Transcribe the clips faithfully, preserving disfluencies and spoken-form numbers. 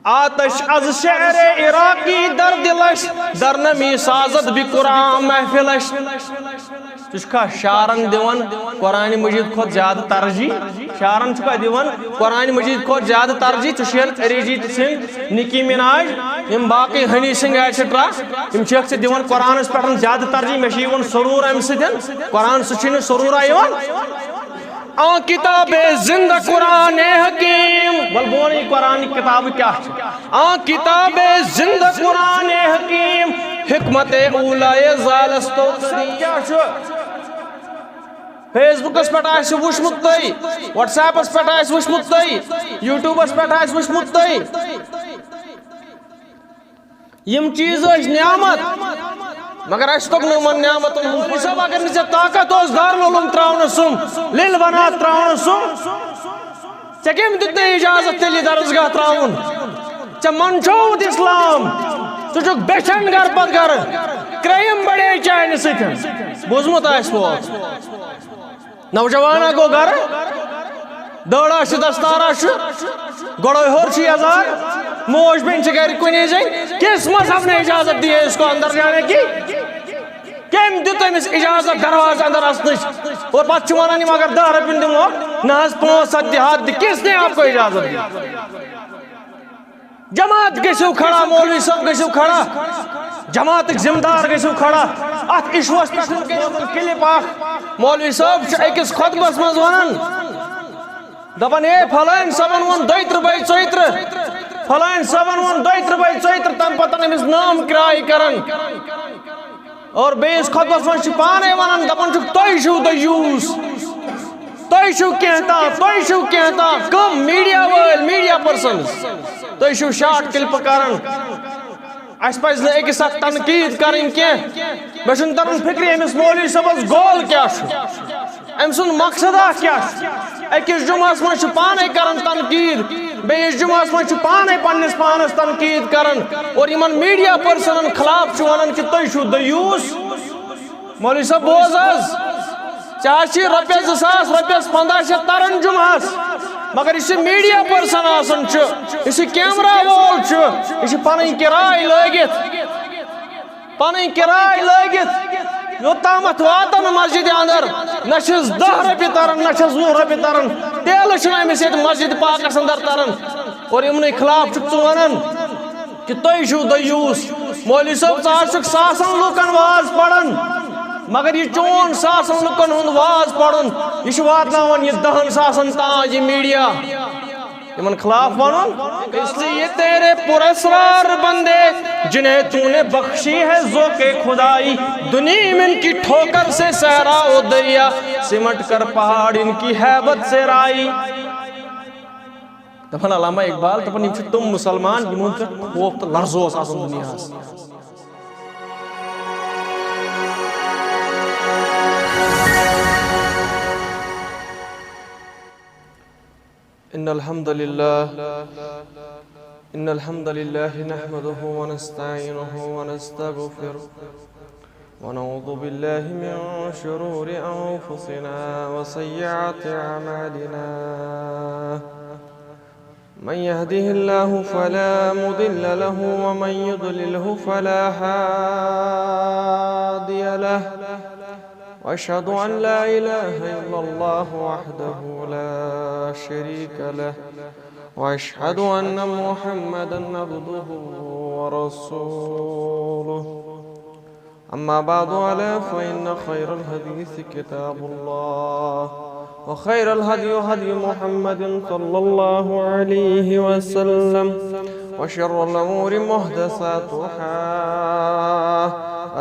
آتش از شعر عراقی در دلش، در نمی سازد بی قرآن محفلش۔ ژٕ چھُکھا شعرن دِوان قرآن مجید کھۄتہٕ زیادٕ ترجیح؟ شعرن چھُکھا دِوان قرآن مجید کھۄتہٕ زیادٕ ترجیح؟ ژٕ چھُکھ ارجیت سنگھ، نکی مناج، یِم باقٕے ہنی سنگھ ایٹسٹرا، یِم چھِکھ ژٕ دِوان قرآنس پٮ۪ٹھ زیادٕ ترجیح۔ مےٚ چھُ یِوان سرور امہِ سۭتۍ، قرآن سۭتۍ چھُے نہٕ سرورا یِوان۔ آ کتاب زندہ قرآن حکیم۔ ول بہٕ وَنہٕ یہِ قرآن کتاب کیٛاہ چھِ۔ آ کتاب زندہ قرآن حکیم، حکمت اولائے زالستو قدیم۔ کیٛاہ چھُ؟ فیس بُکس پٮ۪ٹھ آسہِ وٕچھمُت تۄہہِ، وٹس ایپس پٮ۪ٹھ آسہِ وٕچھمُت تۄہہِ، یوٗٹیوٗبس پٮ۪ٹھ آسہِ وٕچھمُت تۄہہِ۔ یِم چیٖز ٲسۍ نعمت، مگر اَسہِ توٚگ نہٕ یِمن نعمتن ہُنٛد۔ مولوی صٲب، اگر نہٕ ژےٚ طاقت اوس دارالعلوم ترٛاونس سُم، لیل بنات ترٛاونس سُم، ژےٚ کٔمۍ دیُت تۄہہِ اجازت تیٚلہِ یہِ درسگاہ ترٛاوُن؟ ژےٚ منٛدچھووُتھ اسلام، ژٕ چھُکھ بیچھان گرٕ پتہٕ گرٕ، کرٛایم بڑے چانہِ سۭتۍ۔ بوٗزمُت آسہِ ووت۔ نوجوانا گوٚو گرٕ، دٲڑا چھُ، دستارا چھُ، گۄڈَے ہیوٚر چھُ یَزار، موج بیٚنہِ چھِ گرِ کُنی زٔنۍ۔ کس مذہب نے اجازت دی ہے اس کو اندر جانے کی؟ کٔمۍ دیُت أمِس اجازت دروازٕ اندر اژنٕچ؟ اور پتہٕ چھِ وَنان یِم اگر دَہ رۄپیَن دِمو، نہ حظ پانٛژھ ہَتھ دِ، ہَتھ دِ۔ کس نے آپ کو اجازت دی؟ جماعت گٔژھِو کھڑا، مولوی صٲب گٔژھِو کھڑا، جماعتٕکۍ ذمہٕ دار گٔژھِو کھڑا۔ اتھ ایشوس پٮ۪ٹھ کٔرِو تُہۍ کلپ اکھ۔ مولوی صٲب چھُ أکِس خطبس منٛز ونان، دپان، "اے فلٲنۍ صٲبن ووٚن دۄیہِ ترٕٛہ بجہِ ژۄیہِ ترٕٛہ، فلٲنۍ صٲبن ووٚن دۄیہِ ترٕٛہ بجہِ ژۄیہِ ترٕٛہ"، تمہِ پتہٕ أمِس نام کرٛاے کران۔ اور بیٚیِس خۄطبس منٛز چھِ پانے ونان، دپان چھُکھ، "تُہۍ چھِو دیوٗس، تُہۍ چھِو کینٛہہ تام، تُہۍ چھِو کینٛہہ تام۔" کم؟ میڈیا وٲلۍ، میڈیا پرسنز، تُہۍ چھِو شارٹ کلپہٕ کران۔ اسہِ پزِ نہٕ أکِس اکھ تنقید کرٕنۍ کینٛہہ۔ مےٚ چھُنہٕ تران فکرِ أمِس مولوی صٲبس گول کیٛاہ چھُ۔ أمۍ سُنٛد مقصد اکھ کیٛاہ چھُ؟ أکِس جمعس منٛز چھُ پانے کران تنقید، بیٚیِس جمعس منٛز چھُ پانے پننِس پانس تنقید کران، اور یِمن میڈیا پرسنن خلاف چھُ ونان کہِ تُہۍ چھِو دیوٗس۔ مولوی صٲب، بوز حظ، ژےٚ حظ چھِ رۄپیس زٕ ساس، رۄپیس پنٛداہ شیٚتھ تران جمعس، مگر یُس یہِ میڈیا پرسن آسان چھُ، یُس یہِ کیمرہ وول چھُ، یہِ چھُ پنٕنۍ کِراے لٲگِتھ۔ پنٕنۍ کِراے لٲگِتھ یوٚتامَتھ واتَن مسجدِ اندر، نہ چھِس دَہ رۄپیہِ تران، نہ چھِس وُہ رۄپیہِ تران، تیلہٕ چھُنہٕ أمِس ییٚتہِ مسجدِ پاکَس اندر تران۔ اور یِمنٕے خلاف چھُکھ ژٕ وَنان کہِ تُہۍ چھِو دیوٗس۔ مولوی صٲب، ژٕ حظ چھُکھ ساسَن لوٗکَن واز پَران، مگر یہِ چون ساسَن لوٗکَن ہُنٛد واز پَرُن، یہِ چھُ واتناوان یہِ دَہَن ساسَن تام یہِ میڈیا۔ یِمن خلاف وَنُن۔ اس لیے تیرے پراسرار بندے، جنہیں تو نے بخشی ہے ذوق خدائی، دنیا میں ان کی ٹھوکر سے صحرا و دریا، سمٹ کر پہاڑ ان کی ہیبت سے رائی۔ دپان علامہ اقبال، دپان یِم چھِ تِم مُسلمان یِمن پٮ۪ٹھ خوف تہٕ لرزٕ اوس آسان دُنیاہس۔ إن الحمد لله، إن الحمد لله نحمده ونستعينه ونستغفره، ونعوذ بالله من شرور أنفسنا وسيئات أعمالنا. من يهده الله فلا مضل له، ومن يضلله فلا هادي له. وأشهد أن لا إله إلا الله وحده لا شريك له، وأشهد أن محمدا عبده ورسوله. أما بعد، ألا فإن خير الحديث كتاب الله، وخير الهدي هدي محمد صلى الله عليه وسلم، وشر الأمور محدثاتها،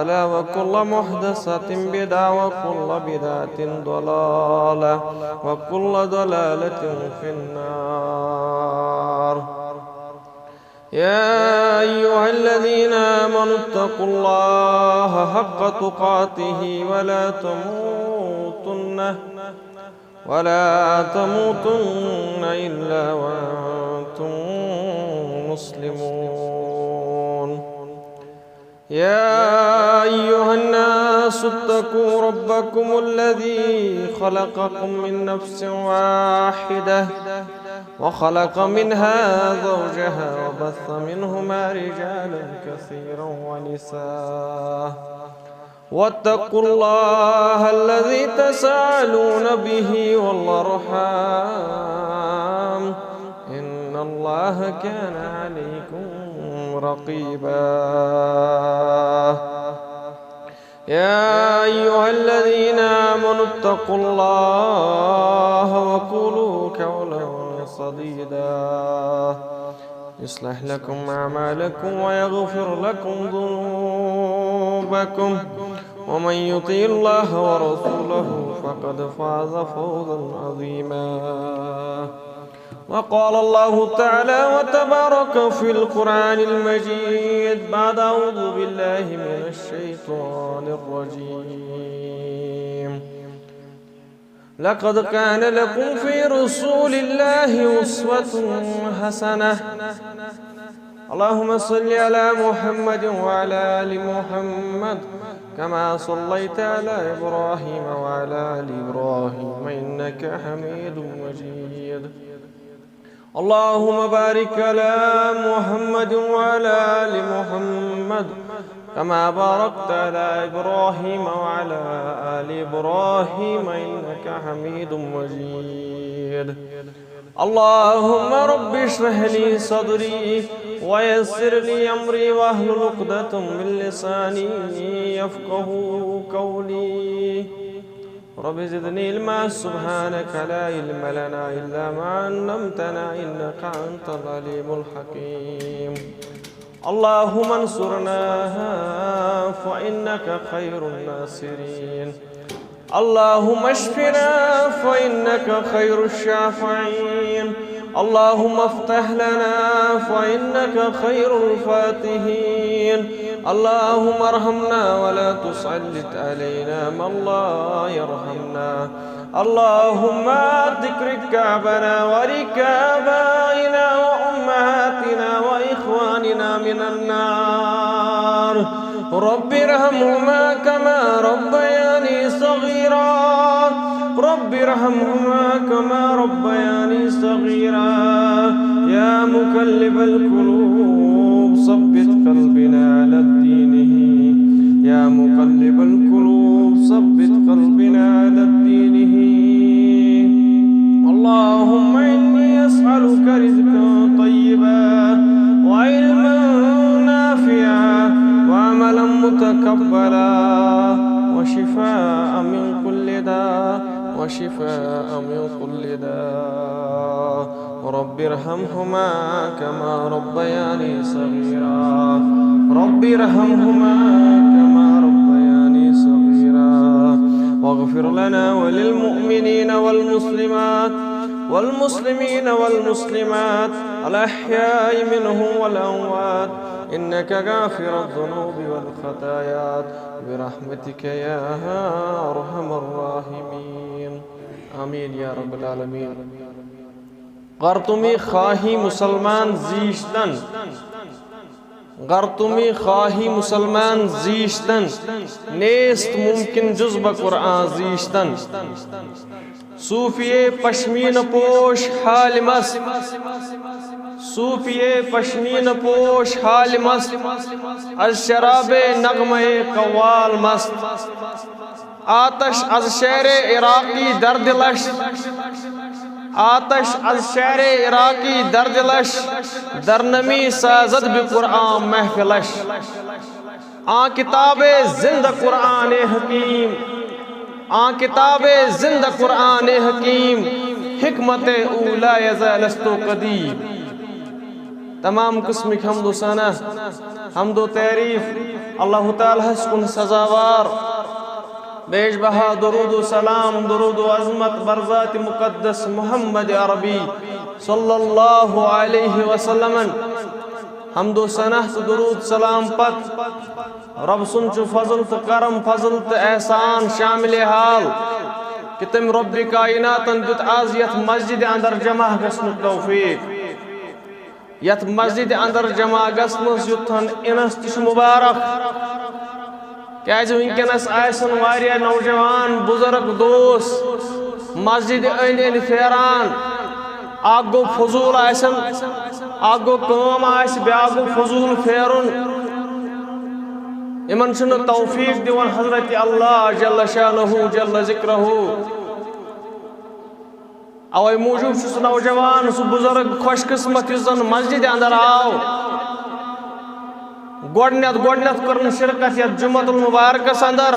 ألا وكل محدثة بدعة، وكل بدعة ضلالة، وكل ضلالة في النار. يا أيها الذين آمنوا اتقوا الله حق تقاته ولا تموتن، ولا تموتن إلا وأنتم مسلمون. يا أيها الناس اتقوا ربكم الذي خلقكم من نفس واحدة، وخلق منها زوجها وبث منهما رجالا كثيرا ونساء، واتقوا الله الذي تساءلون به والأرحام، إن الله كان عليكم رقيبا. يا أيها الذين آمنوا اتقوا الله وقولوا قولا سديدا، يصلح لكم أعمالكم ويغفر لكم ذنوبكم، ومن يطع الله ورسوله فقد فاز فوزا عظيما. وقال الله تعالى وتبارك في القرآن المجيد بعد أعوذ بالله من الشيطان الرجيم: لقد كان لكم في رسول الله أسوة حسنة. اللهم صل على محمد وعلى آل محمد كما صليت على إبراهيم وعلى آل إبراهيم إنك حميد مجيد. اللهم بارك على محمد وعلى آل محمد كما باركت على إبراهيم وعلى آل إبراهيم إنك حميد مجيد. اللهم رب اشرح لي صدري ويسر لي أمري واحلل عقدة من لساني يفقهوا قولي. رب زدني علما. سبحانك لا علم لنا إلا ما علمتنا إنك أنت العليم الحكيم. اللهم انصرنا فإنك خير الناصرين. اللهم اشفنا فإنك خير الشافعين. اللهم افتح لنا فإنك خير الفاتحين. اللهم ارحمنا ولا تسلط علينا من لا يرحمنا. اللهم اعتق رقابنا ورقاب آبائنا وأمهاتنا وإخواننا من النار. رب ارحمهما كما ربياني صغيرا. رب ارحمهما كما ربياني صغيرا. يا مقلب القلوب ثبت قلبنا على دينه. يا مقلب القلوب ثبت قلبنا على دينه. اللهم إني أسألك رزقا طيبا وعلما نافعا وعملا متقبلا وشفاء من كل داء، وشفاء من كل داء. رب ارحمهما كما ربياني صغيرا. رب ارحمهما كما ربياني صغيرا. واغفر لنا وللمؤمنين والمسلمات والمسلمين والمسلمات الأحياء منهم والأموات إنك غافر الذنوب والخطايا برحمتك يا أرحم الراحمين. آمين يا رب العالمين. گر تمی خواہی مسلمان زیشتن، گر تمی خواہی مسلمان زیشتن، نیست ممکن جز بہ قرآن زیشتن۔ صوفیے پشمین پوش حال مست، صوفیے پشمین پوش حال مست، از شراب نغمہ قوال مست۔ آتش از شعر عراقی در دلش، آتش از شعر عراقی در دلش، در نمی سازد بہ قرآن محفلش۔ آن کتاب زند قرآن حکیم، آن کتاب زند قرآن حکیم، حکمت اولا یزا لستو قدیم۔ تمام قسمک حمد و ثنا، حمد و تعریف اللہ تعالیٰ ہس کن سزاوار۔ بیش بہا درود و سلام، درود و عظمت بر ذات مقدس محمد عربی صلی اللہ علیہ وسلم۔ حمد و ثنا تہٕ درود سلام پتہٕ رب سُنٛد چھُ فضل تہٕ کرم، فضل تہٕ احسان شامل حال کہ تٔمۍ رب کائناتن دیُت از یتھ مسجد اندر جمع گژھنُک توفیق۔ یتھ مسجد اندر جمع گژھنس یُتھن انس تہِ چھُ مبارک، کیازِ وٕنکیٚنس آسن واریاہ نوجوان بزرگ دوس مسجد أنٛدۍ أنٛدۍ پھیران۔ اکھ گوٚو فضول آسن، اکھ گوٚو کٲم آسہِ، بیاکھ گوٚو فضول پھیرُن۔ یِمن چھُنہٕ توفیق دِوان حضرت اللہ جل شانہ جل ذکرہ۔ اوے موٗجوٗب چھُ سُہ نوجوان، سُہ بُزرگ خوش قسمت یُس زن مسجد اندر آو۔ گۄڈٕنیتھ، گۄڈٕنیتھ کٔرٕن شرکت یتھ جمعۃ المبارکس اندر۔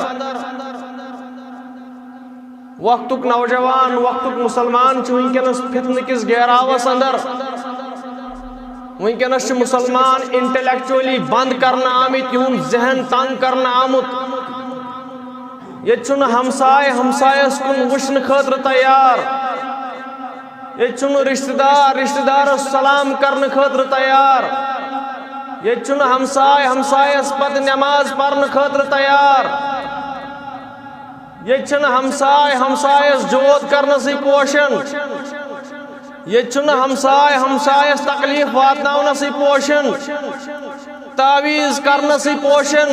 وقتُک نوجوان، وقتُک مسلمان چھُ وٕنکیٚنَس فتنہٕ کِس گیراوَس اندر۔ وٕنکیٚنَس چھُ مسلمان intellectually بند کرنہٕ آمٕتۍ، یِہُنٛد ذہن تنگ کرنہٕ آمُت۔ ییٚتہِ چھُنہٕ ہمساے ہمسایَس کُن وٕچھنہٕ خٲطرٕ تیار۔ ییٚتہِ چھُنہٕ رشتہٕ دار رشتہٕ دارَس سلام کرنہٕ خٲطرٕ تیار۔ ییٚتہِ چھُنہٕ ہمساے ہمسایَس پتہٕ نماز پرنہٕ خٲطرٕ تیار۔ ییٚتہِ چھِنہٕ ہمساے ہمسایَس جود کرنَسٕے پوشان۔ ییٚتہِ چھُنہٕ ہمساے ہمسایَس تکلیف واتناونَسٕے پوشان، تعویذ کرنَسٕے پوشان۔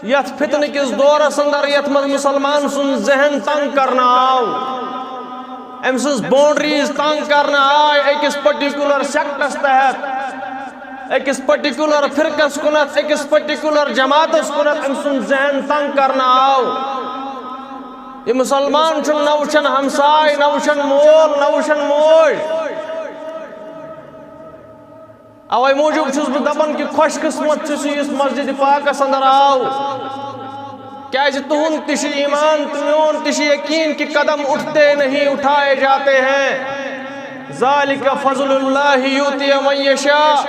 یَتھ فتنہٕ کِس دورَس اندر، یَتھ منٛز مُسلمان سُنٛد ذہن تنگ کرنہٕ آو، أمۍ سٕنٛز boundaries تنگ کرنہٕ آے أکِس particular sectس تحت، أکِس particular فرقس کُنتھ، أکِس particular جماعتس کُنتھ أمۍ سُنٛد ذہن تنگ کرنہٕ آو۔ یہِ مُسلمان چھُنہٕ نہ وٕچھان ہمساے، نہ وٕچھان مول، نہ وٕچھان موج۔ اوے موٗجوٗب چھُس بہٕ دپان کہِ خوش قسمت چھُ سُہ یُس مسجد پاکس اندر آو، کیازِ تُہُنٛد تہِ چھُ ایمان تہٕ میون تہِ چھُ یقین کہِ قدم اٹھتے نہیں اٹھائے جاتے ہیں۔ ذالک فضل اللہ یؤتی من یشاء۔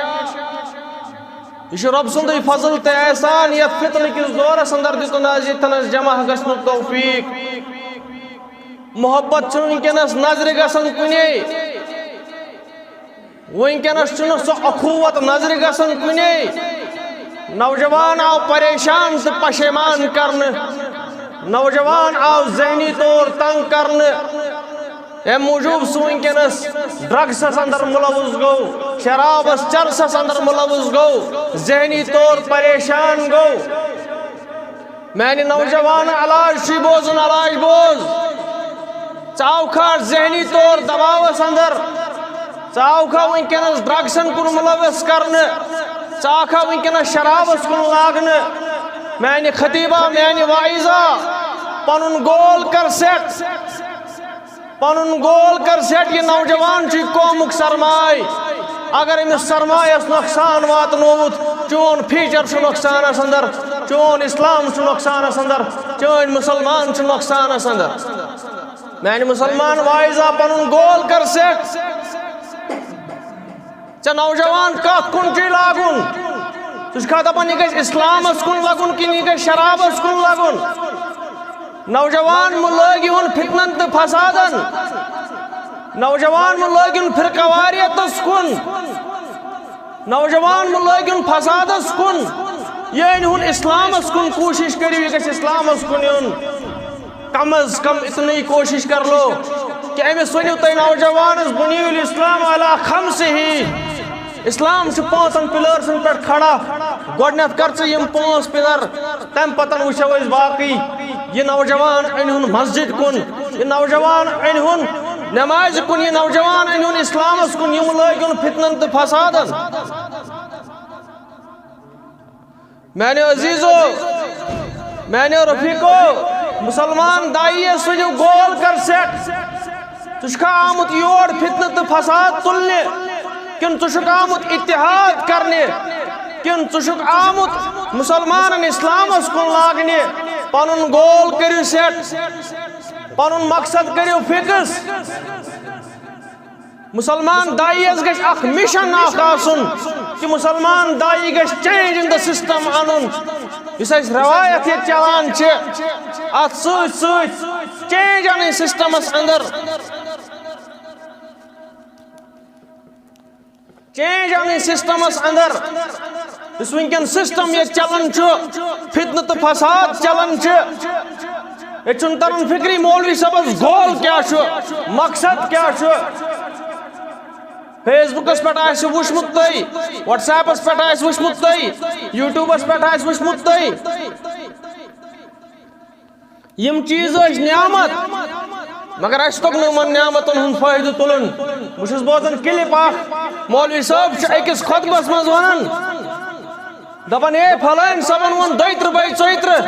یہِ چھُ رۄب سُنٛدُے فضل تہٕ احسان، یتھ فتنہٕ کِس دورس اندر دیُتُن از ییٚتھنس جمع گژھنُک توفیق۔ محبت چھُنہٕ وٕنکیٚنس نظرِ گژھان کُنے۔ وٕنکیٚنس چھُنہٕ سُہ اخوت نظرِ گژھان کُنے۔ نوجوان آو پریشان تہٕ پشیمان کرنہٕ۔ نوجوان آو ذہنی طور تنگ کرنہٕ۔ امہِ موٗجوٗب سُہ وٕنکیٚنس drugsس اندر ملوث گوٚو، شرابس چرسس اندر ملوث گوٚو، ذہنی طور پریشان گوٚو۔ میانہِ نوجوان، علاج چھُے بوزُن، علاج بوز۔ ژٕ آوکھا ذہنی طور دباوس اندر؟ ژٕ آوکھا وٕنکیٚنس drugsن کُن ملوث کرنہٕ؟ ژٕ آوکھا وٕنکیٚنس شرابس کُن لاگنہٕ؟ میانہِ خطیبہ، میانہِ واعظہ، پنُن goal کر set۔ پنُن goal کر set، یہِ نوجوان چھُ قومُک سرمایہ۔ اگر أمِس سرمایس نۄقصان واتنووُتھ، چون future چھُ نۄقصانس اندر، چون اسلام چھُ نۄقصانس اندر، چٲنۍ مسلمان چھِ نۄقصانس اندر۔ میانہِ مسلمان واعظہ، پنُن goal کر set۔ ژےٚ نوجوان کتھ کُن چھُے لاگُن؟ ژٕ چھُکھا دپان یہِ گژھِ اسلامس کُن لگُن کِنہٕ یہِ گژھِ شرابس کُن لگُن؟ نوجوان مہٕ لٲگِوُن فتنن تہٕ فسادن۔ نوجوان مہٕ لٲگِوُن فرقہٕ واریتس کُن۔ نوجوان مہٕ لٲگِوُن فسادس کُن۔ یہِ أنۍہُن اسلامس کُن کوٗشش کٔرِو، یہِ گژھِ اسلامس کُن یُن۔ کم از کم اتنی کوشش کر لو کہ أمِس ؤنِو تُہۍ نوجوانس، بنی الاسلام علی خمسہ۔ اسلام چھُ پانٛژن pillars پٮ۪ٹھ کھڑا۔ گۄڈٕنٮ۪تھ کر ژٕ یِم پانٛژھ pillar، تَمہِ پتہٕ وٕچھو أسۍ باقٕے۔ یہِ نوجوان أنۍہُن مسجد کُن، یہِ نوجوان أنۍہُن نمازِ کُن، یہِ نوجوان أنۍہُن اسلامس کُن، یِم لٲگِہُن فتنن تہٕ فسادن۔ میانیو عزیزو، میانیو رفیقو، مسلمان داعیس ؤنِو، goal کر set۔ ژٕ چھُکھا آمُت یور فتنہٕ تہٕ فساد تُلنہِ، کِنہٕ ژٕ چھُکھ آمُت اتحاد کرنہِ، کِنہٕ ژٕ چھُکھ آمُت مسلمانن اسلامس کُن لاگنہِ؟ پنُن goal کٔرِو set، پنُن مقصد کٔرِو fix۔ مسلمان داعیس گژھِ اکھ mission اکھ آسُن کہ مسلمان داعی گژھِ change in the system انُن۔ یُس اسہِ روایت ییٚتہِ چلان چھِ، اتھ سۭتۍ سۭتۍ change انٕنۍ systemس اندر۔ Change انٕنۍ systemس اندر۔ یُس وٕنکیٚن system ییٚتہِ چلان چھُ، فتنہٕ تہٕ فساد چلان چھِ، ییٚتہِ چھُنہٕ تران فکری مولوی صٲبس goal کیٛاہ چھُ، مقصد کیٛاہ چھُ۔ Facebookس پٮ۪ٹھ آسہِ وٕچھمُت تُہۍ، WhatsAppس پٮ۪ٹھ آسہِ وٕچھمُت تُہۍ، YouTubeس پٮ۪ٹھ آسہِ وٕچھمُت تُہۍ۔ یِم چیٖز ٲسۍ نعمت، مگر اَسہِ توٚگ نہٕ یِمن نعمتن ہُنٛد فٲیدٕ تُلُن۔ بہٕ چھُس بوزان کلپ اکھ، مولوی صٲب چھُ أکِس خطبس منٛز ونان، دپان، "ہے، فلٲنۍ صٲبن ووٚن دۄیہِ ترٕٛہ بے ژۄیہِ ترٕٛہ،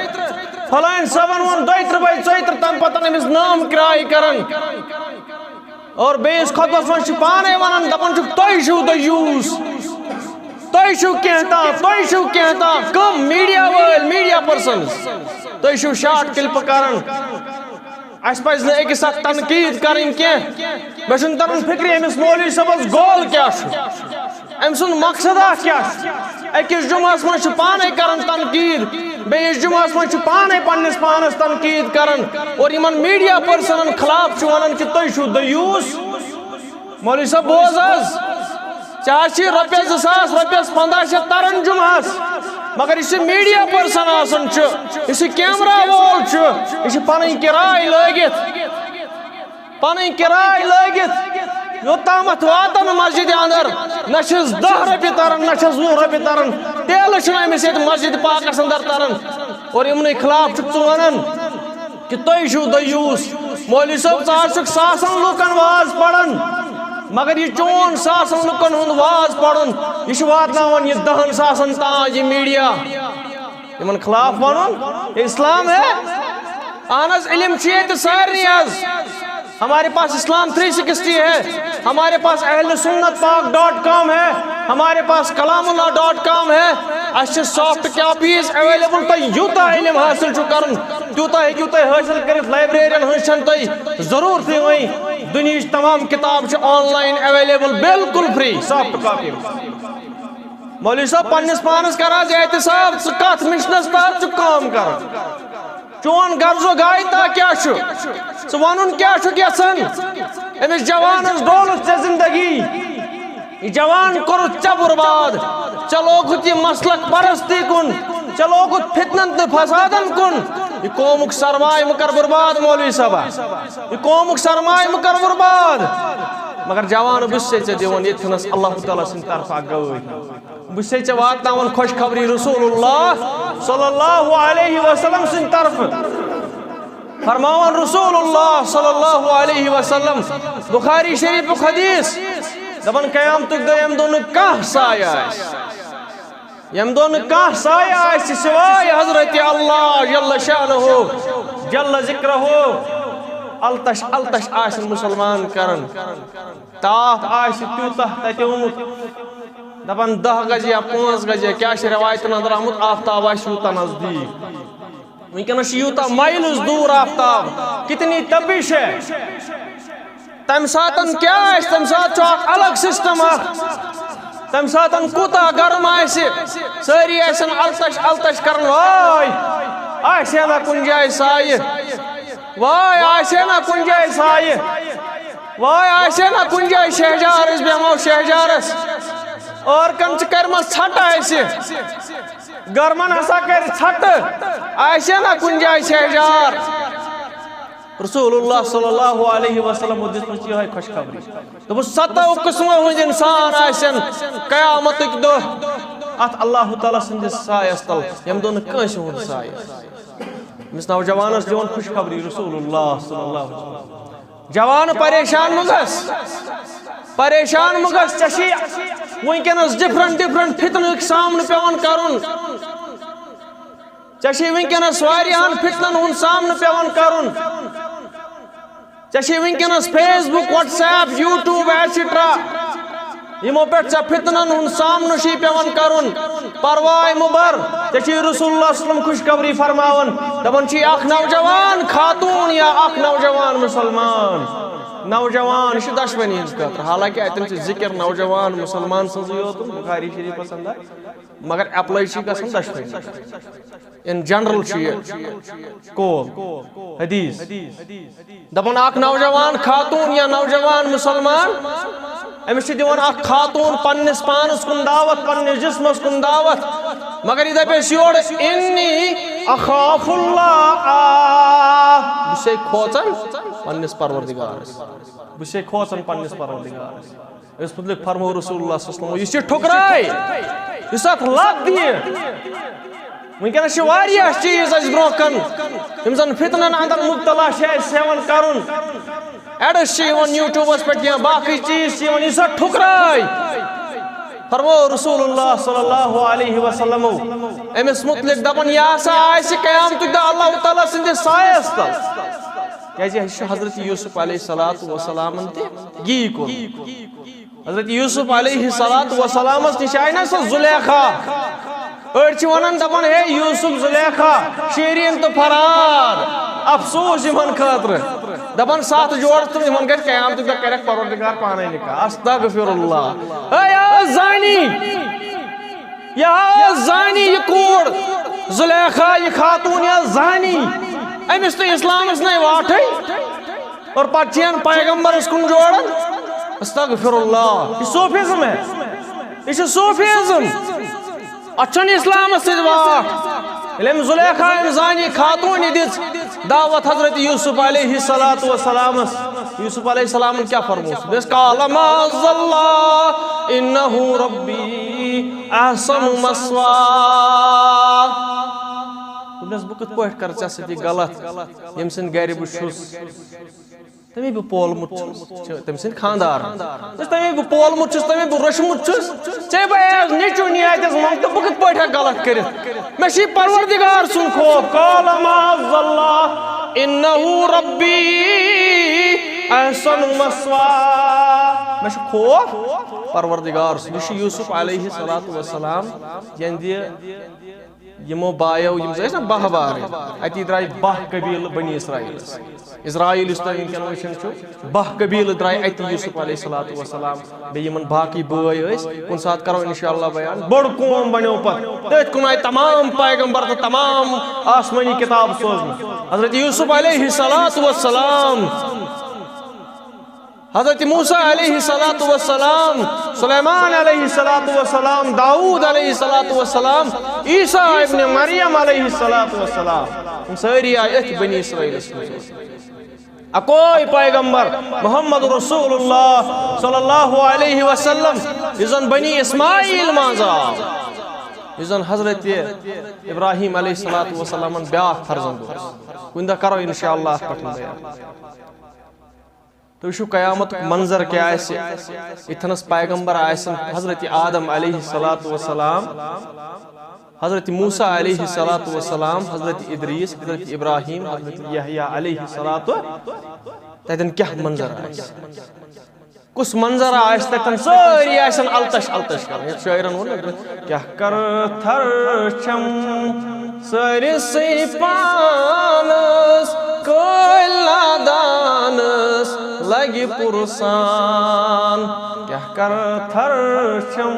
فلٲنۍ صٲبن ووٚن دۄیہِ ترٕٛہ بے ژۄیہِ ترٕٛہ"، تمہِ پتہٕ أمِس نام کرایہِ کران۔ اور بیٚیِس خطبس منٛز چھِ پانے ونان، دپان چھُکھ، "تُہۍ چھِو دٔیوٗس، تُہۍ چھِو کینٛہہ تام، تُہۍ چھِو کینٛہہ تام، کم میڈیا وٲلۍ، میڈیا پرسنز، تُہۍ چھِو شارٹ کلپہٕ کران۔" اَسہِ پَزِ نہٕ أکِس اکھ تنقید کَرٕنۍ کینٛہہ۔ مےٚ چھُنہٕ تَران فِکرِ أمِس مولوی صٲبَس گول کیٛاہ چھُ، أمۍ سُنٛد مقصد اَکھ کیٛاہ چھُ۔ أکِس جُمعَس منٛز چھُ پانَے کَران تنقید، بیٚیِس جُمعَس منٛز چھُ پانَے پنٛنِس پانَس تنقید کَران اور یِمَن میٖڈیا پٔرسَنَن خلاف چھُ وَنان کہِ تُہۍ چھِو دٔیوٗس۔ مولوی صٲب، بوز حظ، ژےٚ حظ چھی رۄپیَس زٕ ساس، رۄپیَس پنٛداہ شیٚتھ تران جُمعہَس، مگر یُس یہِ میٖڈیا پٔرسَن آسان چھُ، یُس یہِ کیمرہ وول چھُ، یہِ چھُ پَنٕنۍ کِراے لٲگِتھ، پَنٕنۍ کِراے لٲگِتھ یوٚتامَتھ واتان مسجدِ اندر، نہ چھِس دَہ رۄپیہِ تران، نہ چھِس وُہ رۄپیہِ تران، تیلہٕ چھُنہٕ أمِس ییٚتہِ مسجدِ پاکَس اندر تران۔ اور یِمنٕے خلاف چھُکھ ژٕ وَنان۔ کہ تُہۍ چھِو دٔیوٗس۔ مولوی صٲب، ژٕ حظ چھُکھ ساسَن لُکَن واز پَران، مگر یہِ چون ساسَن لُکَن ہُنٛد واز پَرُن، یہِ چھُ واتناوان یہِ دَہَن ساسَن تام یہِ میٖڈیا۔ یِمَن خلاف وَنُن، یہِ اسلام ہے؟ اہن حظ، علم چھُ ییٚتہِ سارنٕے حظ۔ ہمارے پاس اسلام تھری سکسٹی ہے، ہمارے پاس اہل سنت پاک ڈاٹ کام ہے، ہمارے پاس کلام اللہ ڈاٹ کام ہے۔ اَسہِ چھِ سافٹ کاپیٖز ایویلیبل، تۄہہِ یوٗتاہ علم حٲصِل چھُ کَرُن، تیوٗتاہ ہیٚکِو تُہۍ حٲصِل کٔرِتھ۔ لائبریرین ہٕنٛز چھَنہٕ تۄہہِ ضروٗرتٕے وۄنۍ۔ دُنیہٕچ تمام کِتاب چھِ آن لائن ایویلیبل، بالکل فری، سافٹ کاپی۔ مولوی صٲب، پننِس پانس کر حظ احتساب، ژٕ کتھ مِشنس تحت چھُکھ کٲم کران؟ چون غرض و غایتہ کیٛاہ چھُ؟ ژٕ وَنُن کیٛاہ چھُکھ یژھان؟ أمِس جوانس ڈولُتھ ژےٚ زندگی۔ یہِ جوان کوٚرُتھ ژےٚ برباد۔ ژےٚ لوگُتھ یہِ مسلک پرستی کُن۔ ژےٚ لوگُتھ فتنن تہٕ فسادن کُن۔ یہِ قومُک سرمایہ مہٕ کر برباد، مولوی صٲبا۔ یہِ قومُک سرمایہ مہٕ کر برباد۔ مگر جوان، بہٕ چھُسے ژےٚ دِوان ییٚتہِ تھنس اللہ تعالیٰ سٕنٛدِ طرفہٕ اکھ گوٲہی۔ بہٕ چھُسے ژےٚ واتناوان خۄشخبری رسول اللہ صلی اللہ علیہ وسلم سٕنٛدِ طرفہٕ۔ فرماوان رسول اللہ صلی اللہ علیہ وسلم، بخاری شریفُک حدیث، دپان، قیامتُک دۄہ، ییٚمہِ دۄہ نہٕ کانٛہہ سایہِ آسہِ، ییٚمہِ دۄہ نہٕ کانٛہہ سایہِ آسہِ سوائے حضرت اللہ جل شانہ، جل ذکرہ، التش التش آسن مسلمان کران۔ تاپھ آسہِ تیوٗتاہ تتہِ آمُت، دپان دَہ گز یا پانٛژھ گز یا کیٛاہ چھِ روایتن اندر آمُت، آفتاب آسہِ یوٗتاہ نزدیٖک۔ وٕنکیٚنَس چھُ یوٗتاہ مایلٕز دوٗر آفتاب، کتنی تپش ہے۔ تَمہِ ساتَن کیٛاہ آسہِ؟ تَمہِ ساتہٕ چھُ اکھ الگ سسٹم اکھ۔ تَمہِ ساتَن کوٗتاہ گرم آسہِ، سٲری آسن التش التش کران، واے آسہِ ہے نا کُنہِ جایہِ سایہِ، واے آسہِ ہے نا کُنہِ جایہِ سایہِ، واے آسہِ ہے نا کُنہِ جایہِ شہجار، أسۍ بیٚہمو شہجارس۔ اور کم ژٕ کرِ منٛز ژھٹھ آسہِ۔ گرمن ہسا کرِ ژھٹہٕ، آسہِ نا کُنہِ جایہِ شہجار۔ رسول اللہ صلی اللہ علیہ وسلم دِژمٕژ یِہوٚے خۄشخبری۔ دوٚپُن، ستو قٕسمو ہٕنٛدۍ انسان آسن قیامتٕکۍ دۄہ اتھ اللہ تعالیٰ سٕنٛدِس سایس تل، ییٚمہِ دۄہ نہٕ کٲنٛسہِ ہُنٛد سایہِ آسہِ۔ أمِس نوجوانس دِوان خۄشخبری رسول اللہ صلی اللہ علیہ وسلم۔ جوان، پریشان مہ گژھ، پریشان مہ گژھ، ژےٚ چھُے وٕنکیٚنس different different فتنہٕ سامنہٕ پٮ۪وان کرُن۔ ژےٚ چھُے وٕنکیٚنس واریاہن فتنن ہُنٛد سامنہٕ پٮ۪وان کرُن۔ ژےٚ چھُے وٕنکیٚنس Facebook، WhatsApp، YouTube، ایٹسٹرا، یِمو پٮ۪ٹھ ژےٚ فتنن ہُنٛد سامنہٕ چھُے پٮ۪وان کرُن۔ پرواے مہٕ بر، ژےٚ چھُے رسول اللہ صلی اللہ علیہ وسلم خوشخبری فرماوان، دپان چھُے اکھ نوجوان خاتون یا اکھ نوجوان مسلمان۔ نوجوان، یہِ چھُ دشمنی ہٕنٛز کتھ، حالانکہ اتٮ۪ن چھُ ذکر نوجوان مسلمان سٕنٛزٕے یوت، بخاری شریفس اندر، مگر apply چھُ گژھان دشمنی۔ In general چھُ یہِ قول حدیث۔ دپان اکھ نوجوان خاتون یا نوجوان مسلمان، أمِس چھِ دِوان اکھ خاتون پننِس پانس کُن دعوت، پننِس جسمس کُن دعوت، مگر یہِ دپٮ۪س یورٕ، "انی اخاف اللہ"، آ، بہٕ چھُسے کھوژان پننِس پروردگارس، بہٕ چھُسے کھوژان پننِس پروردگارس۔ أمِس مُتعلِق فرموو رسول اللہ صلی اللہ علیہ وسلم، یُس یہِ ٹھُکرایہِ، یُس اتھ لت دِیہِ۔ وٕنکیٚنس چھِ واریاہ چیٖز اَسہِ برونٛہہ کَن، یِم زَن فتنن اندر مبتلا چھِ اَسہِ ہٮ۪وان کَرُن۔ ایڈس چھِ یِوان یوٹیوبس پٮ۪ٹھ یا باقٕے چیٖز چھِ یِوان، یہِ سا ٹھُکرٲے۔ فرموو رسول اللہ صلی اللہ علیہ وسلمو أمِس مُتعلِق، دَپان، یہِ ہسا آسہِ قیامتُک دۄہ اللہ تعالیٰ سٕنٛدِس سایَس تل۔ کیازِ یہِ چھُ حضرت یوسف علیہ الصلوۃ والسلامن تہِ یی کوٚرمُت۔ حضرت یوسف علیہ الصلوۃ والسلامس نِش آیہِ نا سۄ زلیخا۔ أڑۍ چھِ وَنان، دَپان، ہے یوسف، زلیخا، شیرین تہٕ فرہاد، افسوس یِمن خٲطرٕ۔ دَپان، ستھ جوڑ تہٕ یِمن گژھِ قیامتُک دۄہ کَرٮ۪کھ پروردگار پانے نکاح۔ استغفر اللہ۔ اے آ زانی، یہِ آ زانی، یہِ کوٗر زلیخا، یہِ خاتون یا زانی، أمِس تہٕ اسلامس نَے واٹھٕے۔ اور پتہٕ چھِ یَن پیغمبرس کُن جوڑان۔ استغفر اللہ، یہِ صوفیزم ہے، یہِ چھُ صوفیزم۔ اَتھ چھُنہٕ اسلامس سۭتۍ واٹھ۔ ییٚلہِ أمۍ زلیخا، أمۍ زانی خاتوٗنہِ دِژ دعوت حضرت یوسف علیہ الصلوۃ والسلامس، یوسف علیہ السلامن کیٛاہ فرموو؟ دوٚپنس، قال معاذ اللہ انہ ربی احسن مثواہ۔ دوٚپنس، بہٕ کِتھ پٲٹھۍ کرٕ ژےٚ سۭتۍ یہِ غلط، ییٚمہِ سٕنٛدِ گرِ بہٕ چھُس؟ تٔمۍ بہٕ پولمُت چھُس، چھِ تٔمۍ سٕنٛدۍ خانٛدار۔ دوٚپنَس، تٔمۍ بہٕ پولمُت چھُس، تٔمۍ بہٕ رٔچھمُت چھُس، ژےٚ بہٕ ایز نیٚچوٗ نیاتٮ۪س منٛگہٕ تہٕ بہٕ کِتھ پٲٹھۍ ہٮ۪کہٕ غلط کٔرِتھ؟ مےٚ چھُ یہِ پروردگار سُنٛد خوف۔ قال معاذ اللہ انہ ربی احسن مثواہ۔ مےٚ چھُ خوف پروردگار سُنٛد۔ یہِ چھُ یوسف علیہ الصلوۃ والسلام، یِہنٛدِ یِمو بایو، یِم زٕ ٲسۍ نا باہ بارٕنۍ، اَتی درٛاے باہ قبیٖلہٕ بنی اسرائیلس۔ اسرائیل یُس تۄہہِ وٕنکیٚن وٕچھان چھِو، باہ قبیٖلہٕ درٛاے اَتی یوسف علیہ الصلوۃ والسلام، بیٚیہِ یِمن باقٕے بٲے ٲسۍ۔ کُنہِ ساتہٕ کرو انشاءاللہ بیان۔ بٔڑ قوم بنیو پتہٕ، تٔتھۍ کُن آیہِ تمام پیغمبر تہٕ تمام آسمٲنی کِتاب سوزنہٕ۔ حضرت یوسف علیہ الصلوۃ والسلام، حضرت موسیٰ علیہ الصلوۃ والسلام، سلیمان علیہ الصلوۃ والسلام، داؤد علیہ الصلوۃ والسلام، عیسیٰ ابن مریم علیہ الصلوۃ والسلام، یِم سٲری آیہِ أتھۍ بنی اسرائیلس منٛز۔ اکوے پیغمبر محمد رسول اللہ صلی اللہ علیہ وسلم، یُس زن بنی اسماعیل منٛز آو، یُس زن حضرت ابراہیم علیہ الصلوۃ والسلامن بیاکھ فرزند اوس۔ کُنہِ دۄہ کرو انشاءاللہ اتھ پٮ۪ٹھ بیان۔ تُہۍ وٕچھِو قیامتُک منظر کیٛاہ آسہِ۔ ییٚتھنَس پیغمبر آسن، حضرت آدم علیہ الصلوۃ والسلام، حضرت موسیٰ علیہ الصلوۃ والسلام، حضرت ادریس، حضرت ابراہیم، حضرت یحییٰ علیہ الصلوۃ، تَتٮ۪ن کیٛاہ منظر آسہِ؟ کُس منظر آسہِ تَتٮ۪ن؟ سٲری آسن التش التش کران۔ یَتھ شٲعرن ووٚن، کیٛاہ کَرٕ تھر چھم سٲرسٕے پانس، کٲلۍ نادانس لگہِ پُرسان۔ کیٛاہ کَرٕ تھر چھم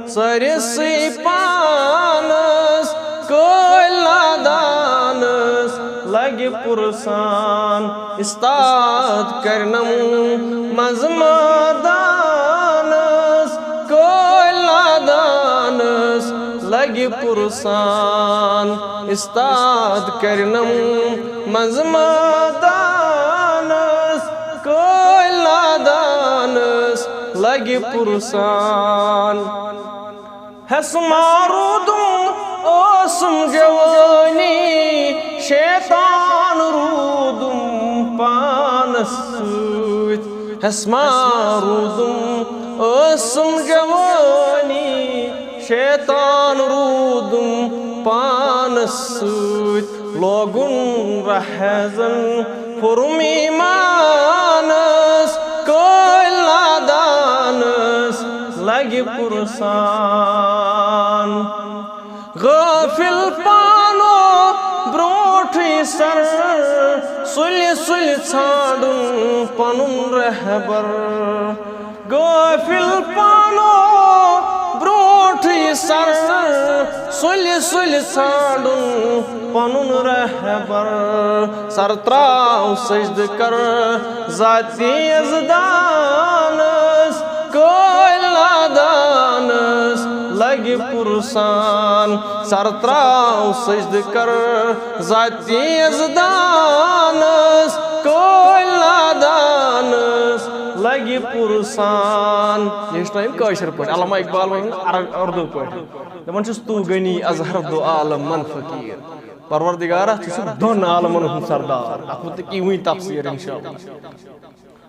سٲرسٕے پانس، کٲلۍ نادانس لگہِ پُرسان۔ استاد کرنم منٛز مٲدانس، کٲلۍ نادانس لگہِ پُرسان۔ استاد کرنم منٛز مٲدانس، کٲلۍ نادانس لگہِ پُرسان۔ ہٮ۪س ما روٗدُم ٲسٕم جوٲنی، شیطان روٗدُم پانس سۭتۍ۔ ہٮ۪س ما روٗدُم ٲسٕم جوٲنی، شیطان روٗدُم پانس سۭتۍ۔ لوگُن رہزن پھوٚرُم ایٖمانس، کٲلۍ نادانس لگہِ پُرسان۔ غٲفِل پانو برونٛٹھٕے سر، سُلہِ سُلہِ ژھانٛڈُن پنُن رہبر۔ غٲفِل پانو برونٛٹھٕے سر، سُلہِ سُلہِ ژھانٛڈُن پنُن رہبر۔ سر تراو سجدٕ کر ذاتِ یزدانس، کٲلۍ نادانس لگہِ پُرسان۔ سر تراو سجدٕ کر ذاتِ یزدانس، کٲلۍ نادانس لگہِ پُرسان۔ یہِ ہیٚچھنٲوِم کٲشِر پٲٹھۍ۔ علامہ اقبال وَنان عر-، اردو پٲٹھۍ۔ دَپان چھُس، "تو غنی از ہر دو عالم من فقیر۔" پروردگارا، ژٕ چھُکھ دۄن عالمن ہُنٛد سردار۔ اَتھ مُتعلِق یی وٕنۍ تفسیٖر انشاءاللہ۔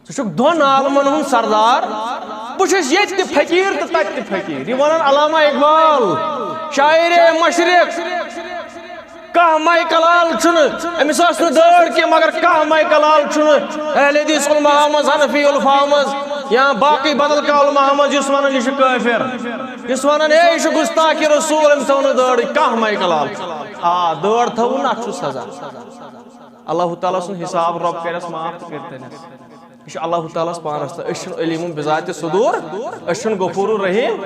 ژٕ چھُکھ دۄن عالمن ہُنٛد سردار۔ بہٕ چھُس ییٚتہِ تہِ فقیٖر تہٕ تَتہِ تہِ فقیٖر۔ یہِ وَنان علامہ اقبال، شاعر مشرق۔ کانٛہہ مایکل آل چھُنہٕ، أمِس ٲس نہٕ دٲڑ کینٛہہ، مگر کانٛہہ مایکل آل چھُنہٕ اہل حدیث علماء منٛز، حنفی علماء منٛز یا باقٕے بدل کانٛہہ علماء منٛز یُس وَنان یہِ چھُ کٲفِر، یُس وَنان ہے یہِ چھُ گُستاخِ رسول، أمۍ تھٲو نہٕ دٲڑٕے۔ کانٛہہ مایکل آل چھُ۔ آ، دٲڑ تھٲوٕن، اَتھ چھُ سزا۔ اللہ تعالیٰ سُنٛد حساب، رۄب کَرٮ۪س معاف تہٕ کٔرۍ تٔمِس۔ یہِ چھُ اللہ تعالیٰ ہَس پانَس تہٕ أسۍ چھِنہٕ علیٖم بذات صدور، أسۍ چھِنہٕ غفور الرحیم۔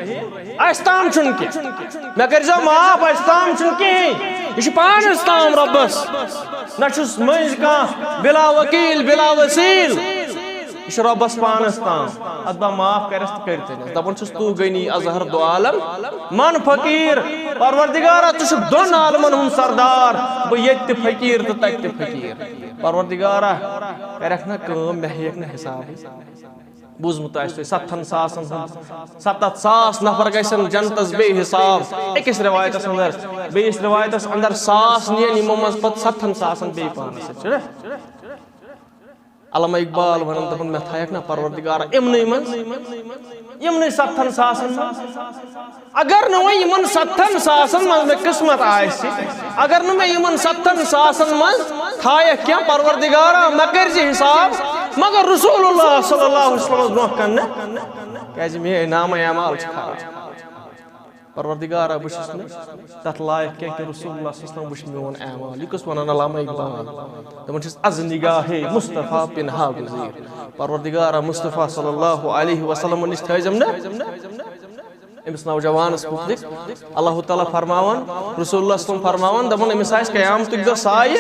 اَسہِ تام چھُنہٕ کینٛہہ۔ مےٚ کٔرۍزیو معاف، اَسہِ تام چھُنہٕ کِہیٖنۍ۔ یہِ چھُ پانَس تام رۄبَس۔ نہ چھُس مٔنٛزۍ کانٛہہ بلا وکیل، بلا وسیل۔ یہِ چھُ رۄبَس پانَس تام۔ اَدٕ دَپ معاف کَرٮ۪س تہٕ کٔرۍ تٔمِس۔ دَپان چھُس تو غنی از ہر دو عالم، من فقیٖر۔ پروردگارا، ژٕ چھُکھ دۄن عالمَن ہُنٛد سردار۔ بہٕ ییٚتہِ تہِ فقیٖر تہٕ تَتہِ تہِ فقیٖر۔ پروردگارا، کَرٮ۪کھ نہ کٲم، مےٚ ہیٚیَکھ نہ حسابٕے۔ بوٗزمُت آسہِ تۄہہِ ستتھن ساسن ہُنٛد، ستتھ ساس نفر گژھن جنتس بے حساب۔ أکِس رِوایتس اندر، بیٚیِس رِوایتس اندر ساس نِین یِمو منٛز پتہٕ ستتھن ساسن بیٚیہِ پانس سۭتۍ، چھُنہ؟ علامہ اقبال ونان، دپان، مےٚ تھایکھ نہ پروردگار یِمنٕے منٛز، یِمنٕے ستتھن ساسن منٛز۔ اگر نہٕ وۄنۍ یِمن ستتھن ساسن منٛز مےٚ قسمت آسہِ، اگر نہٕ مےٚ یِمن ستتھن ساسن منٛز تھایکھ کینٛہہ، پروردگارا، مےٚ کٔرۍ زِ حساب، مگر رسول اللہ صلی اللہ علیہ وسلم برونٛہہ کنہٕ نہٕ، کیازِ میٲنۍ نامہ اعمال چھِ خراب۔ پروردگارا، بہٕ چھُس نہٕ تتھ لایق کینٛہہ کہِ رسول اللہ صلی اللہ علیہ وسلم وٕچھِ میون اعمال۔ یہِ کُس ونان علامہ اقبال؟ دپان چھِس، از نگاہ مصطفیٰ پنہا گزیر۔ پروردگارا، مصطفیٰ صلی اللہ علیہ وسلم نِش تھٲیزم نہٕ۔ أمِس نوجوانس مُتعلق اللہ تعالیٰ فرماوان، رسول اللہ صلی اللہ علیہ وسلم فرماوان، دپان، أمِس آسہِ قیامتُک دۄہ سایہِ،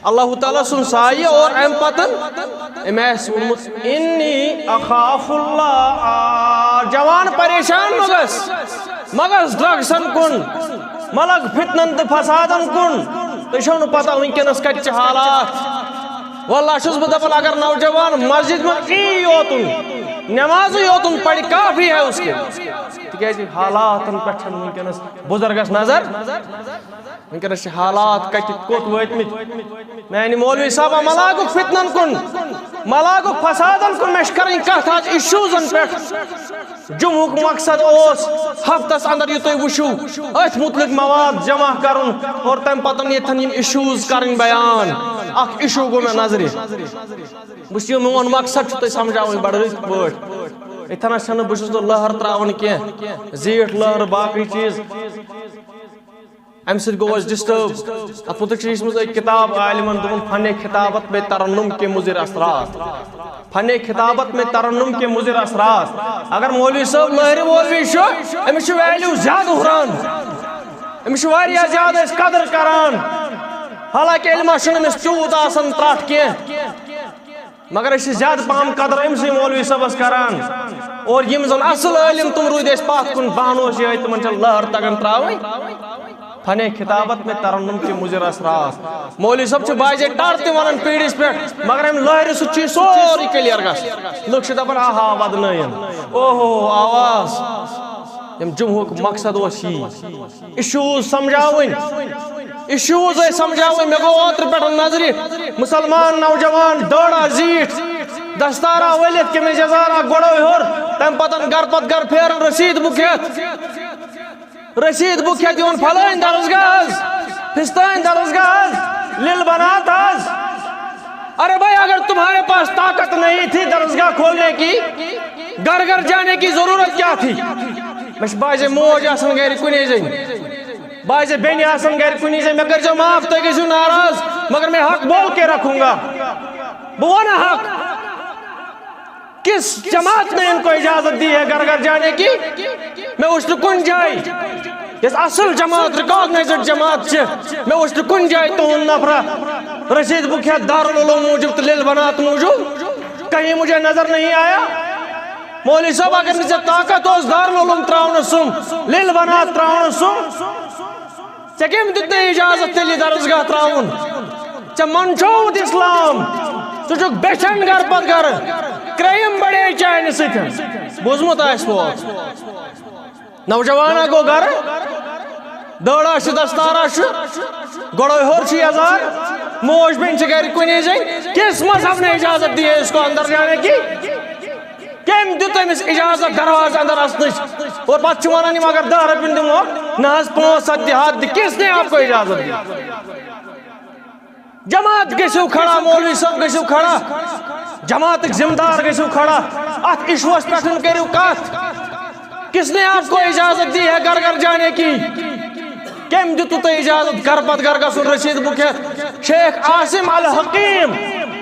اللہ تعالیٰ سُنٛد سایہِ، اور امہِ پتہٕ أمۍ آسہِ ووٚنمُت، انی اخاف اللہ۔ آ، جوان، پریشان مہ گژھ، مہ گژھ ڈرگسن کُن، مہ لگ فتنن تہٕ فسادن کُن۔ تُہۍ چھِو نہٕ پتہ وٕنکیٚنس کتہِ چھِ حالات۔ واللہ چھُس بہٕ دپان، اگر نوجوان مسجد منٛز یی یوتُن، نمازٕے یوتُن پرِ، کافی ہے اس کے۔ تِکیازِ حالاتن پٮ۪ٹھ چھنہٕ وٕنکیٚنس بُزرگس نظر۔ وٕنکیٚنس چھِ حالات کتہِ کوٚت وٲتمٕتۍ۔ میانہِ مولوی صٲبہ، مہ لاگُکھ فتنن کُن، مہ لاگُکھ فسادن کُن۔ مےٚ چھِ کرٕنۍ کتھ اتھ اشوزن پٮ۪ٹھ۔ جمعُک مقصد اوس ہفتس اندر یہِ تُہۍ وٕچھِو، أتھۍ مُتعلق مواد جمع کرُن اور تمہِ پتہٕ ییٚتھن یِم اشوز کرٕنۍ بیان۔ اکھ اشو گوٚو مےٚ نظرِ۔ بہٕ چھُس، یہِ میون مقصد چھُ تۄہہِ سمجھاوٕنۍ بڑٕ رٕتۍ پٲٹھۍ۔ ییٚتھنس چھنہٕ، بہٕ چھُس نہٕ لہر تراوان کینٛہہ، زیٖٹھ لہر، باقٕے چیٖز۔ امہِ سۭتۍ گوٚو اسہِ ڈسٹرب۔ اتھ مُتعلق چھِ لیٖچھمٕژ أکۍ کِتاب عالمن، دوٚپُن، فن خطابت میں ترنم کے مضر اثرات۔ فن خطابت میں ترنم کے مضر اثرات۔ اگر مولوی صٲب لہرِ مولوی چھُ، أمِس چھُ ویلیو زیادٕ ہُران، أمِس چھُ واریاہ زیادٕ أسۍ قدر کران، حالانکہ علمس چھُنہٕ أمِس تیوٗت آسان ترٛٹھ کینٛہہ۔ مگر أسۍ چھِ زیادٕ پہم قدر أمۍ سٕے مولوی صٲبس کران۔ اور یِم زن اصل عٲلم، تِم روٗدۍ اَسہِ پتھ کُن، بہانہٕ اوس یِہوٚے، تِمن چھِ لہر تگان تراوٕنۍ۔ فن خطابت میں ترنم کے مضر اثرات۔ مولوی صٲب چھُ باجے ٹر تہِ ونان پیٖڑِس پٮ۪ٹھ، مگر امہِ لہرِ سۭتۍ چھُ یہِ سورُے کلیر گژھان۔ لُکھ چھِ دپان، آہا، ودنٲیِن، اوہو، آواز۔ یِم جمعُک مقصد اوس یی۔ اشوز سمجھاوٕنۍ، اشوز ٲسۍ سمجھاوٕنۍ۔ مےٚ گوٚو اوترٕ پٮ۪ٹھ نظرِ، مسلمان نوجوان دٲڑا زیٖٹھ، دستارا ؤلِتھ، قمیض یزارا گۄڈَو ہیوٚر، تَمہِ پتہٕ گرٕ پتہٕ گرٕ پھیران رسیٖد بُک ہٮ۪تھ، رسیٖد بُک ہٮ۪تھ یِوان، فلٲنۍ درسگاہ حظ، فستٲنۍ درسگاہ حظ، لِل بنات حظ۔ ارے بھائی، اگر تمہارے پاس طاقت نہیں تھی درسگاہ کھولنے کی، گھر گھر جانے کی ضرورت کیا تھی؟ مےٚ چھِ باسے موج آسان گرِ کُنے زٔنۍ، باسے بیٚنہِ آسان گرِ کُنے زٔنۍ۔ مےٚ کٔرۍزیو معاف، تُہۍ گٔژھِو ناراض، مگر میں حق بول کے رکھوں گا۔ بہٕ وَنہٕ حق۔ کس جماعت نے ان کو اجازت دی ہے گھر گھر جانے کی؟ مےٚ وٕچھ نہٕ کُنہِ جایہِ۔ یۄس اصل جماعت، ریکاگنائزڈ جماعت چھِ، مےٚ وٕچھ نہٕ کُنہِ جایہِ تُہُنٛد نفرا رسیٖد بُک ہٮ۪تھ دارالعلوم موٗجوٗب تہٕ لِل بنات موٗجوٗب۔ کہیں مجھے نظر نہیں آیا۔ مولوی صٲب، اگر نہٕ ژےٚ طاقت اوس دارالعلوم ترٛاونَس سُم، لِل بنات ترٛاونَس سُم، ژےٚ کٔمۍ دیُت نہٕ اجازت تیٚلہِ یہِ درسگاہ ترٛاوُن؟ ژےٚ منٛدچھووُتھ اسلام، ژٕ چھُکھ بیچھان گرٕ پتہٕ گرٕ، کرائم بڑے چانہِ سۭتۍ۔ بوٗزمُت آسہِ ووت۔ نوجوانہ گوٚو گرٕ، دٲڑا چھِ، دستارا چھُ، گۄڈَے ہیوٚر چھُ یَزار، موج بیٚنہِ چھِ گَرِ کُنی زٔنۍ۔ کس مذہب نے اجازت دی ہے اس کو اندر جانے کی؟ کٔمۍ دیُت أمِس اجازت دروازٕ اندر اژنٕچ؟ اور پتہٕ چھِ وَنان یِم، اگر دَہ رۄپیہِ دِمو، نہ حظ، پانٛژھ ہَتھ دِ حظ، کس نے آپ کو اجازت دی؟ جماعت گٔژھِو کھڑا، مولوی صٲب گٔژھِو کھڑا، جماعتٕکۍ ذمہٕ دار گٔژھِو کھڑا، اتھ اشوس پٮ۪ٹھ کٔرِو کتھ۔ کس نے آپ کو اجازت دی ہے گھر گھر جانے کی؟ کٔمۍ دیُتوٕ تۄہہِ اجازت گھر پتہٕ گھر گژھُن، رسیٖد بُک ہٮ۪تھ؟ شیخ عاصم الحکیم،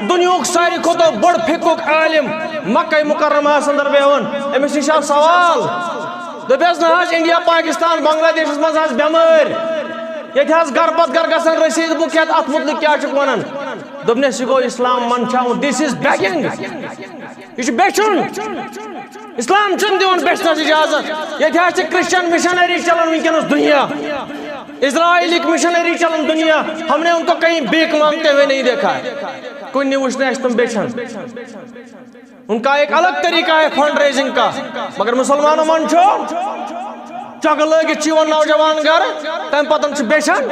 دُنیہُک ساروی کھۄتہٕ بوٚڑ فقہُک عالم، مکہ مکرمہ اندر بیہوان، أمِس نِش آو سوال۔ دوٚپیس، نہ حظ، انڈیا، پاکستان، بنگلہ دیشس منٛز حظ بٮ۪مٲرۍ، ییٚتہِ حظ گرٕ پتہٕ گرٕ گژھان رسیٖد بُک ہٮ۪تھ، اتھ مُتعلِق کیٛاہ چھُکھ ونان؟ دوٚپنس، یہِ گوٚو اسلام منٛدچھاوُن، this is begging، یہِ چھُ بیچھُن۔ اسلام چھُنہٕ دِوان بیچھنس اجازت۔ ییٚتہِ حظ چھِ کرسچن مشنری چلان وٕنکیٚنس دُنیا، اسرائیلٕکۍ مشنری چلان دُنیا، ہم نے ان کو کہیں بھیک مانگتے ہوئے نہیں دیکھا ہے، کُنہِ وٕچھ نہٕ اَسہِ تِم بیچھان۔ ان کا ایک الگ طریقہ ہے فنڈ ریزنگ کا، مگر مسلمانو منٛز چھُ چۄگہٕ لٲگِتھ چھِ یِوان نوجوان گرٕ، تَمہِ پتہٕ چھِ بیچھان۔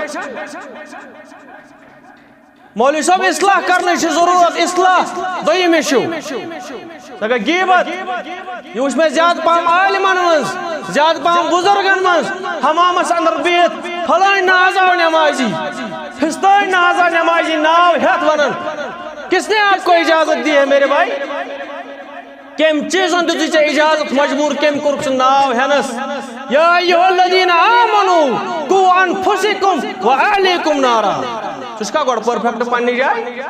مولوی صٲب، اصلاح کرنٕچ چھِ ضروٗرت، اصلاح۔ دوٚیِم ایشو، سۄ گٔے غیبت۔ یہِ وٕچھ مےٚ زیادٕ پہم عالمن منٛز، زیادٕ پہم بُزرگن منٛز، حمامس اندر بِہِتھ، فلٲنۍ نہ حظ آو نٮ۪مازی، فستٲنۍ نہ حظ آو نٮ۪مازی، ناو ہٮ۪تھ ونان۔ کس نے آپ کو اجازت دی ہے میرے بھائی؟ کٔمۍ چیٖزن دیُتُے ژےٚ اجازت، مجبوٗر کٔمۍ کوٚرُکھ ژٕ ناو ہٮ۪نس؟ یا ایھا الذین آمنوا قوا انفسکم و اہلیکم نارا۔ ژٕ چھُکھا گۄڈٕ پٔرفیکٹ پننہِ جایہِ؟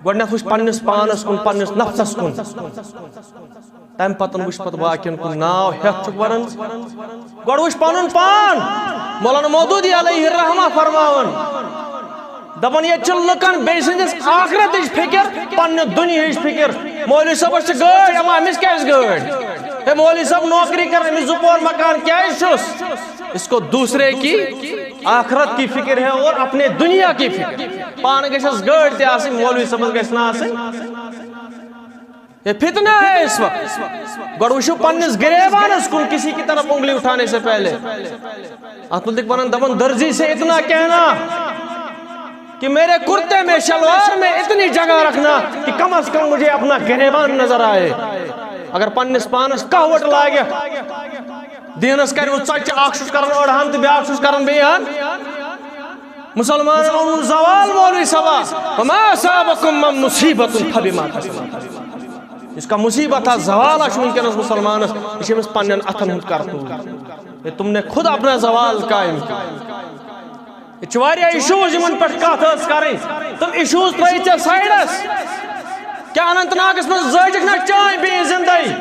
گۄڈٕنٮ۪تھ وٕچھ پننِس پانس کُن، پننِس نفسس کُن، تمہِ پتہٕ وٕچھ پتہٕ باقین کُن۔ ناو ہٮ۪تھ چھُکھ ونان، گۄڈٕ وٕچھ پنُن پان۔ مولانا مودودی علیہ الرحمہ فرماوان، دپان، ییٚتہِ چھِ لُکن بیٚیہِ سٕنٛدِس آخرتٕچ فکر، پننہِ دُنیہٕچ فکر۔ مولوی صٲبس چھِ گٲڑۍ، اما أمِس کیٛازِ گٲڑۍ؟ ہے مولوی صٲب نوکری کران، أمِس زٕ پور مکان کیٛازِ چھُس؟ اس کو دوسرے کی آخرت کی فکر ہے اور اپنے دنیا کی فکر۔ پانہٕ گژھٮ۪س گٲڑۍ تہِ آسٕنۍ، مولوی صٲبس گژھِ نہٕ آسٕنۍ۔ یہ فتنہ ہے اس وقت۔ گۄڈٕ وٕچھِو پننِس گریبانس کُن، کسی کی طرف انگلی اٹھانے سے پہلے۔ اتھ متعلق ونان، دپان، درزی سے اتنا کہنا کہ میرے کرتے میں، شلوار میں اتنی جگہ رکھنا کہ کم از کم مجھے اپنا گریبان نظر آئے۔ اگر پننِس پانس کہوٹ لاگہِ، دینس کرِ وۄنۍ ژۄچہِ، اکھ چھُس کران أڑہن تہٕ بیاکھ چھُس کران بیٚیہِ ہن۔ مسلمانن اوٚن زوال مولوی صٲبا، وما اصابکم من مصیبت فبما کسبت۔ یُس کانٛہہ مصیبت آ زوال آ چھُ وٕنکیٚنس مسلمانس، یہِ چھُ أمِس پننٮ۪ن اتھن ہُنٛد کرتوٗت۔ یہ تم نے خود اپنا زوال قائم کیا۔ یہ چھِ واریاہ ایشوز یِمن پٮ۪ٹھ کتھ ٲس کرٕنۍ۔ تِم ایشوز ترٲیِو ژےٚ سایڈس۔ کیٛاہ اننت ناگس منٛز زٲجِکھ نہ چٲنۍ بیٚیہِ زندے؟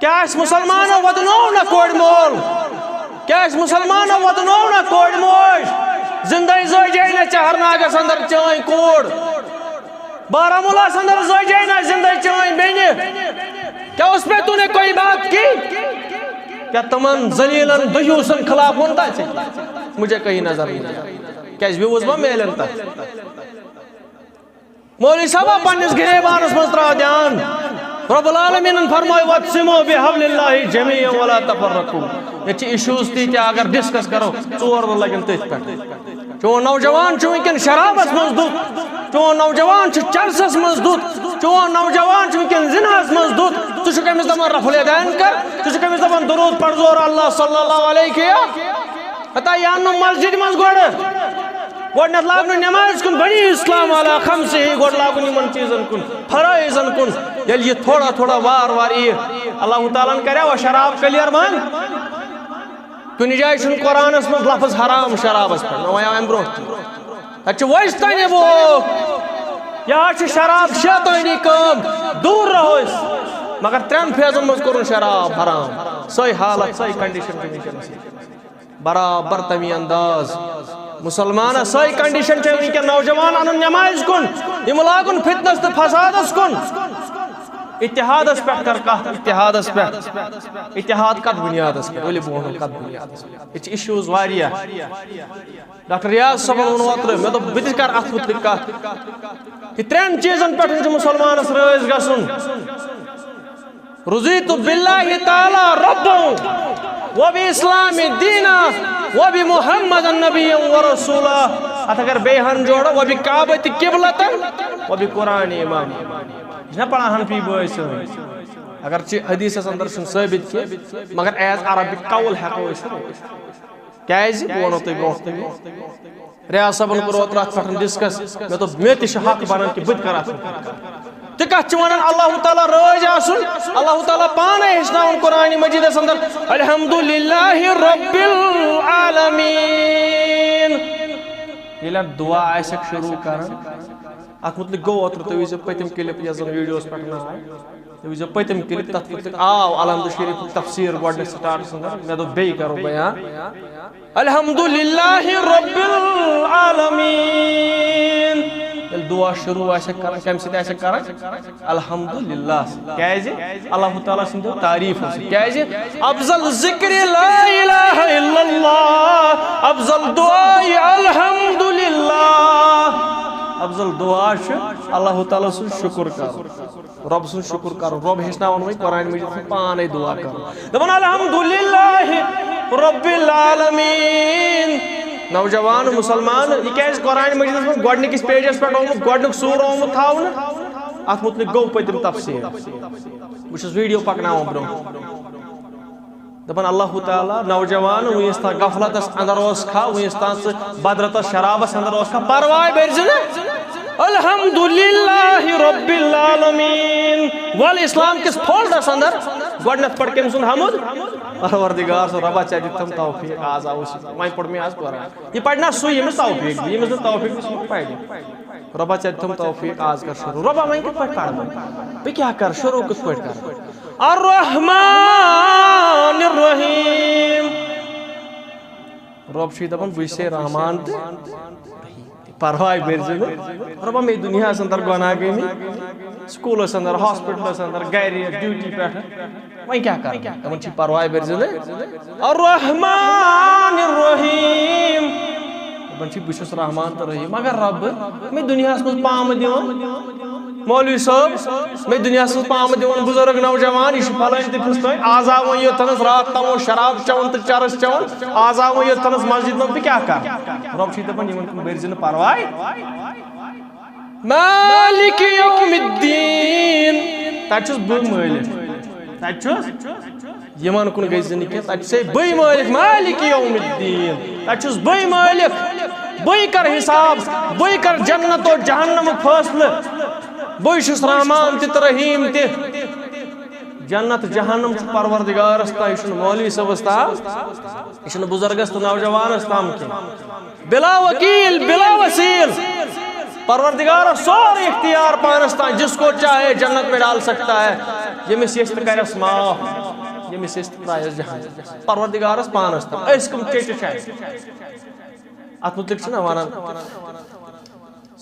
کیٛاہ اَسہِ مُسلمانو وۄدنوو نہ کورِ مول؟ کیٛاہ اَسہِ مُسلمانو وۄدنوو نہ کورِ موج؟ زِندَے زٲجے نہ چہرناگَس اندر چٲنۍ کوٗر؟ بارہمولاہَس اندر زٲجے نہ زِندَے چٲنۍ بیٚنہِ؟ کیا اس پہ تو نے کوئی بات کی؟ کیا تمن ذلیلن دیوسن خلاف ووٚن تَتہِ؟ مجھے کہیں نظر نہیں آیا۔ کیٛازِ views ما میلن تَتھ؟ مولوی صٲبا، پننِس گریبانس منٛز ترٛاو دھیان۔ رب العالمینن فرمٲے، "واعتصموا بحبل اللہ جمیعا ولا تفرقوا۔" ییٚتہِ چھِ ایشوز تہِ، تہِ اگر ڈسکس کرو، ژور دۄہ لگن تٔتھۍ پٮ۪ٹھ۔ چون نوجوان چھُ وٕنکیٚن شرابس منٛز دُت، چون نوجوان چھُ چرسس منٛز دُت، چون نوجوان چھُ وٕنکیٚن زِناہس منٛز دُت۔ ژٕ چھُکھ أمِس دپان رفع الیدین کر، ژٕ چھُکھ أمِس دپان درود پرزور اللہ صلی اللہ علیہ۔ ہتا یہِ اَنُن مسجد منٛز گۄڈٕ۔ گۄڈٕنٮ۪تھ لاگُن نٮ۪مازِ کُن، بنی اسلام علی خمسہ، گۄڈٕ لاگُن یِمن چیٖزن کُن، فرٲیضن کُن۔ ییٚلہِ یہِ تھوڑا تھوڑا وار وار یِیہِ، اللہ تعالیٰ ہن کریا وۄنۍ شراب clear بنٛد۔ کُنہِ جایہِ چھُنہٕ قرآنس منٛز لفظ حرام شرابس پٮ۪ٹھ، نہ وۄنۍ آو اَمہِ برونٛہہ تہِ۔ تَتہِ چھُ واجتنبوٗ، یہِ حظ چھِ شراب شیطٲنی کٲم، دوٗر رہو أسۍ۔ مگر ترٛٮ۪ن فیضن منٛز کوٚرُن شراب حرام۔ سۄے حالت، سۄے condition چھِ وٕنکیٚنس ییٚتہِ۔ برابر تمی انداز۔ مسلمانہ، سۄے condition چھےٚ وٕنکیٚن۔ نوجوان انُن نمازِ کُن، یِم لاگُن فتنس تہٕ فسادس کُن۔ اتحادس پٮ۪ٹھ کر کتھ، اتحادس پٮ۪ٹھ۔ اتحاد کتھ بنیادس پٮ۪ٹھ؟ ؤلِو بہٕ ونہو کتھ بنیادس پٮ۪ٹھ۔ ییٚتہِ چھِ issues واریاہ۔ ڈاکٹر ریاض صٲبن ووٚن اوترٕ، مےٚ دوٚپ بہٕ تہِ کرٕ اتھ مُتعلق کتھ۔ یہِ ترٛٮ۪ن چیٖزن پٮ۪ٹھ چھُ مسلمانس رٲضۍ گژھُن۔ رضیت باللہ تعالیٰ ربا۔ وبالاسلام دینا، وبمحمد نبیا ورسولا۔ اتھ اگر بیٚیہِ ہن جوڑو، وبالکعبۃ قبلۃ، وبالقرآن اماما۔ یہِ چھُنہ پران حنفی بٲے سٲنۍ؟ اگر چہِ حدیثس اندر چھُنہٕ ثٲبت کینٛہہ، مگر as Arabic قول ہٮ۪کو أسۍ ؤنِتھ۔ کیازِ؟ بہٕ وَنو تۄہہِ برونٛہہ کُن۔ ریاض صٲبن کوٚر اوترٕ اتھ پٮ۪ٹھ discuss، مےٚ دوٚپ مےٚ تہِ چھُ حق بنان کہِ بہٕ تہِ کرٕ اتھ پٮ۪ٹھ۔ تہٕ کتھ چھِ ونان اللہ تعالیٰ رٲضۍ آسُن؟ اللہ تعالیٰ پانے ہیٚچھناوُن قرآن مجیدس اندر، الحمد للہ رب العالمین۔ ییٚلہِ اتھ دعا آسٮ۪کھ شروع کران، اتھ متعلق گوٚو اوترٕ، تُہۍ وٕچھزیو پٔتِم clip یۄس زن videoس پٮ۪ٹھ نہ آیہِ۔ تُہۍ وٕچھزیو پٔتِم clip، تتھ متعلق آو الحمد شریفُک تفسیر گۄڈٕنِچ startس اندر۔ مےٚ دوٚپ بیٚیہِ کرو بیان۔ الحمد للہ رب العالمین۔ ییٚلہِ دعا شروع آسٮ۪کھ کران، کمہِ سۭتۍ آسٮ۪کھ کران؟ الحمد للہ۔ کیازِ؟ اللہ تعالیٰ سٕنٛدِ تعریٖف سۭتۍ۔ کیازِ؟ افضل ذکر لا الہ الا اللہ، افضل دعا الحمد للہ۔ افضل دعا چھُ اللہ تعالیٰ سُنٛد شُکر کرُن۔ رۄب سُنٛد شُکر کرُن۔ رۄب ہیٚچھناوان وۄنۍ قرآن مجیدس منٛز پانے دعا کرُن۔ دپان الحمد للہ رب العالمین۔ نوجوان مسلمان، یہِ کیازِ قرآن مجیدس منٛز گۄڈٕنِکِس pageس پٮ۪ٹھ آمُت، گۄڈٕنیُک سوٗر آمُت تھاونہٕ؟ اتھ متعلق گوٚو پٔتِم تفسیر۔ بہٕ چھُس video پکناوان برونٛہہ۔ دپان اللہ تعالیٰ، نوجوان، وٕنیُس تام غفلتس اندر اوس کھا، وٕنیُس تام ژٕ بدرتس شرابس اندر اوس کھا، پرواے بٔرزِ نہٕ۔ الحمد للہ رب العالمین۔ ول اسلام کِس foldرس اندر گۄڈٕنیتھ پڑ کٔمۍ سُنٛد حمد؟ پروردگار سُنٛد۔ رۄبا، ژےٚ دیُتتھم توفیق، آز آوُس۔ وۄنۍ پوٚر مےٚ آز قرآن۔ یہِ پرِ نہ سُہ، ییٚمِس توفیق دی، ییٚمِس نہٕ توفیق دی، سُہ کتہِ پرِ؟ رۄبا، ژےٚ دیُتتھم توفیق، آز کر شروع۔ رۄبا، وۄنۍ کِتھ پٲٹھۍ پرٕ بہٕ؟ بہٕ کیٛاہ کرٕ؟ شروع کِتھ پٲٹھۍ کرٕ؟ الرحمن الرحیم۔ رۄب چھُے دپان، بہٕ چھُسے رحمان تہٕ پرواے بٔرزِ نہٕ۔ رۄبا، مےٚ دُنیاہس اندر گۄناہ گٔمٕتۍ، سکوٗلس اندر، ہاسپٹلس اندر، گرِ، duty پٮ۪ٹھ۔ وۄنۍ کیٛاہ کرٕ بہٕ؟ دپان چھُے پرواے بٔرزِ نہٕ۔ الرحمن الرحیم۔ دپان چھُے، بہٕ چھُس رحمان تہٕ رحیم، مگر رۄب، مےٚ دُنیاہس منٛز پامہٕ دِوان۔ مولوی صٲب، مےٚ دُنیاہس منٛز پامہٕ دِوان بُزرگ نوجوان، یہِ چھُ فلٲنۍ تہٕ فِستٲنۍ، آز آو وۄنۍ یوٚتتھنس، راتھ تام اوس شراب چٮ۪وان تہٕ چرس چٮ۪وان، آز آو وۄنۍ یوٚتتھنس مسجد منٛز، بہٕ کیٛاہ کرٕ؟ رۄب چھُے دپان، یِمن کُن بٔرزِ نہٕ پرواے۔ مالک یوم الدین۔ تتہِ چھُس بہٕ مٲلِک۔ تتہِ چھُس یِمن کُن گٔژھۍ زِ نہٕ کینٛہہ، تتہِ چھُسے بٕے مٲلِک، مالک یوم الدین۔ تتہِ چھُس بٕے مٲلِک، بٕے کرٕ حساب، بٕے کرٕ جنت و جہنمُک فٲصلہٕ۔ بٕے چھُس رحمان تہِ تہٕ رحیم تہِ۔ جنت جہنم چھُ پروردگارس تام، یہِ چھُنہٕ مولوی صٲبس تام، یہِ چھُنہٕ بُزرگس تہٕ نوجوانس تام کینٛہہ۔ بلا وکیل، بلا وسیل۔ پروردگارس سورُے اختیار پانس تام، جس کو چاہے جنت میں ڈال سکتا ہے۔ ییٚمِس یژھِ تہٕ کرٮ۪س معاف، ییٚمِس یژھِ تہٕ ترٛایس جہنم۔ پروردگارس پانس تام۔ أسۍ کٕم چیٚچہِ چھِ اَسہِ؟ اتھ متعلق چھِنہ ونان،